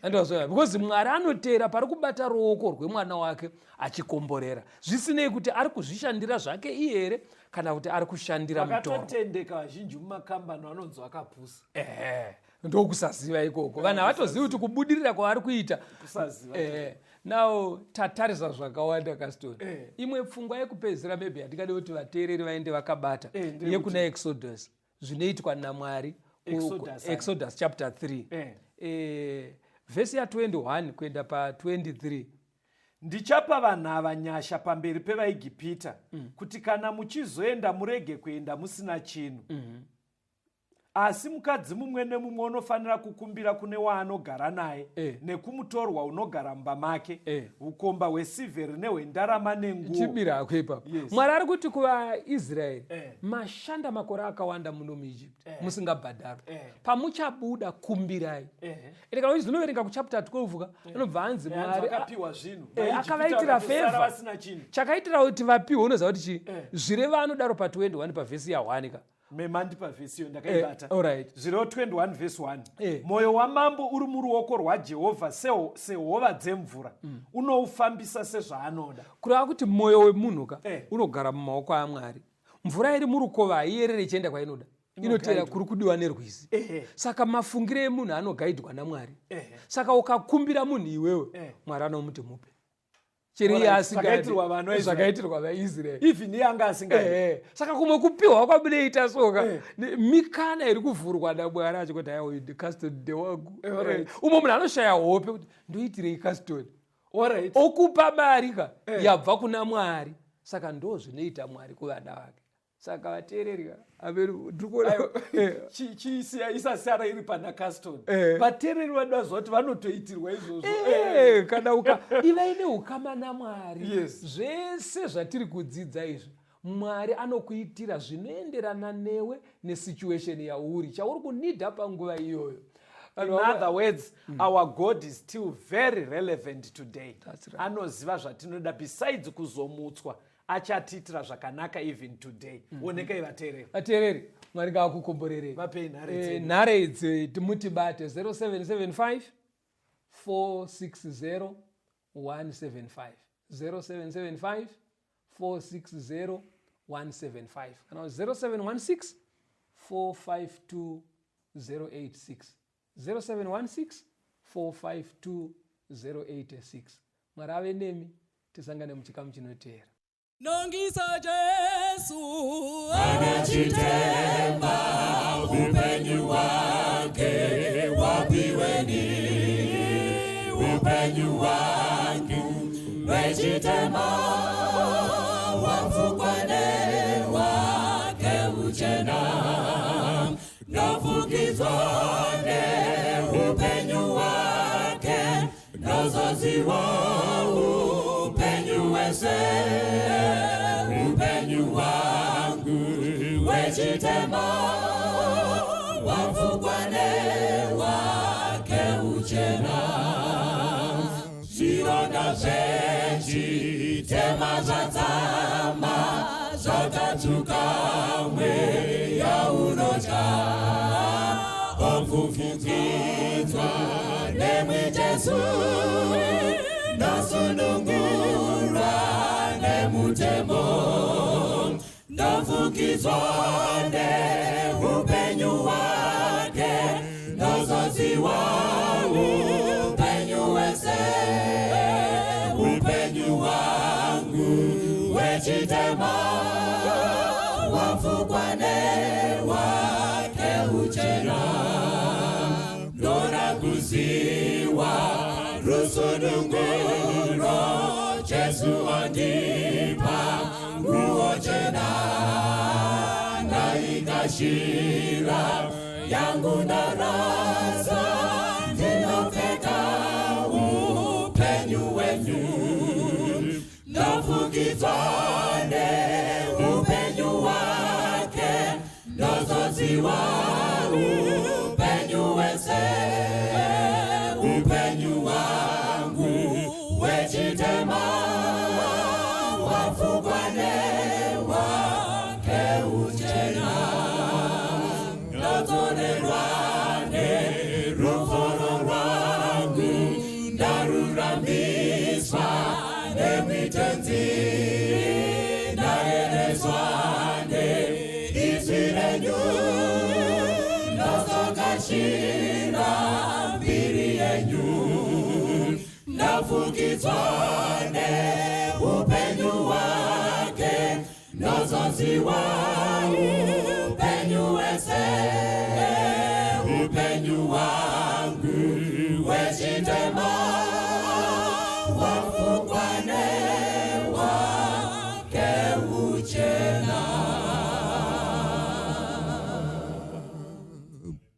Andozvona because Mwari anoteera pari kubata ruoko rwemwana wake achikomborera, zvisinei kuti ari kuzvishandira zvake iye here kana kuti ari kushandira mutoro. Vakatotendeka vazhinji mumakambani vanonzi vakapusa. Ehe, ndokusaziva ikoko. Vanhu havatozivi kuti kubudirira kwavari kuita kusaziva. Ehe. Now tatarisa zvakawanda, Caston. Imwe pfungwa yekupedzisira maybe yatingade kuti vateereri vaende vakabata yekuna Exodus, zvinoitwa naMwari. Exodus, Exodus chapter 3, vhesi ya21 kuenda pa23. Ndichapa vanhu ava nyasha pamberi pevaIgipita, kuti kana muchizoenda murege kuenda musina chinhu. Asi mukadzi mumwe nemumwe unofanira kukumbira kune waanogara naye nekumutorwa unogara mumba make ukomba hwesirivheri nehwendarama nenguo. Chibira hako ipapo. Yes. Mwari ari kuti kuvaIsraeri, mashanda makore akawanda muno muEgypt musingabhadharwa. Pamuchabuda, kumbirai. Ende kana uchizinoverenga kuchapter 12 ka, anobva anzi Mwari Mwari akapiwa zvinhu. Akavaitira Vaijipita favor. vasina chinhu. Chakaitira kuti vapiwe, unoziva kuti chii? Zvirevo anodaro pa21 pavhesi ya1 ka. Memandipa vhesi iyo, ndakaibata. Alright. Zvirevo 21 vhesi 1. Mwoyo wamambo uri muruoko rwaJehovha sehova dzemvura, unoufambisa sezvaanoda. Kureva kuti mwoyo wemunhu ka unogara mumaoko aMwari. Mvura iri murukova haiyerere ichienda kwainoda, inotera kuri kudiwa nerwizi. Saka mafungiro emunhu anogaidwa naMwari. Saka ukakumbira munhu iwewe, Mwari anomuti mupe chero iye asingadi. Zvakaitirwa vanhu vaIsraeri. Zvakaitirwa vaIsraeri. Even iye anga asingadi. Saka kumwe kupiwa kwamunoita soka, mikana iri kuvhurwa naMwari achikuti, "Aiwa, uyu ndicustody ndewangu." Umwe munhu anoshaya hope kuti ndoitirei custody, okupa mari ka yabva kuna Mwari. Saka ndo zvinoita Mwari kuvana vake. Saka vateereri ka, ameni, ndiri kuona. Chiisiya isasara iri pana Caston. Vateereri vanoda ziva kuti vanotoitirwa izvozvo. Kana uka ivai neukama naMwari, zvese zvatiri kudzidza izvi, Mwari anokuitira zvinoenderana newe nesituation yauri, chauri kunidha panguva iyoyo. In other words, our God is still very relevant today. That's right. Anoziva zvatinoda. Besides kuzomutswa, achatiitira zvakanaka even today. Onekai vateereri. Vateereri, Mwari ngaakukomborerei. Vapei nhare dzedu. Nhare idzi mutibate 0775 460 175, 0775 460 175, kana 0716 452 086, 0716 452 086. Mwari ave nemi, tisangane muchikamu chinoteera. Nongisa Jesu anachitemba upenyu wake wapiweni upenyu wangu vechite. Wechitema wafukwa newake uchena, ndofukidzwa neupenyu hwake, ndozoziwa upenyu hwese, upenyu hwangu wechitema wafukwa newake uchena. Zvironda zvechitema zvadzama, zvakatsvuka, mweya unotya, ofukidzwa nemwi Jesu, ndasunungurwa nemutemo, ndafukidzwa neupenyu hwake, ndozoziwa upenyu hwese, upenyu hwangu wechitema wafukwa newake uchena. Ndoda kuziwa rusununguro, Jesu andipa nguo chena, ndaikashira, yangu ndarasa, ndinopfeka upenyu hwenyu, ndafukidzwa neupenyu hwake, ndozoziwa upenyu hwese, upenyu hwangu wechitema wafukwa newake uchena, ndodzorerwa neruforo rwangu, ndaruramiswa nemitenzi, ndaereswa neizwi renyu, ndozokashira mbiri yenyu, ndafukidzwa neupenyu hwake, ndozoziwa upenyu hwese, upenyu hwangu wechitema.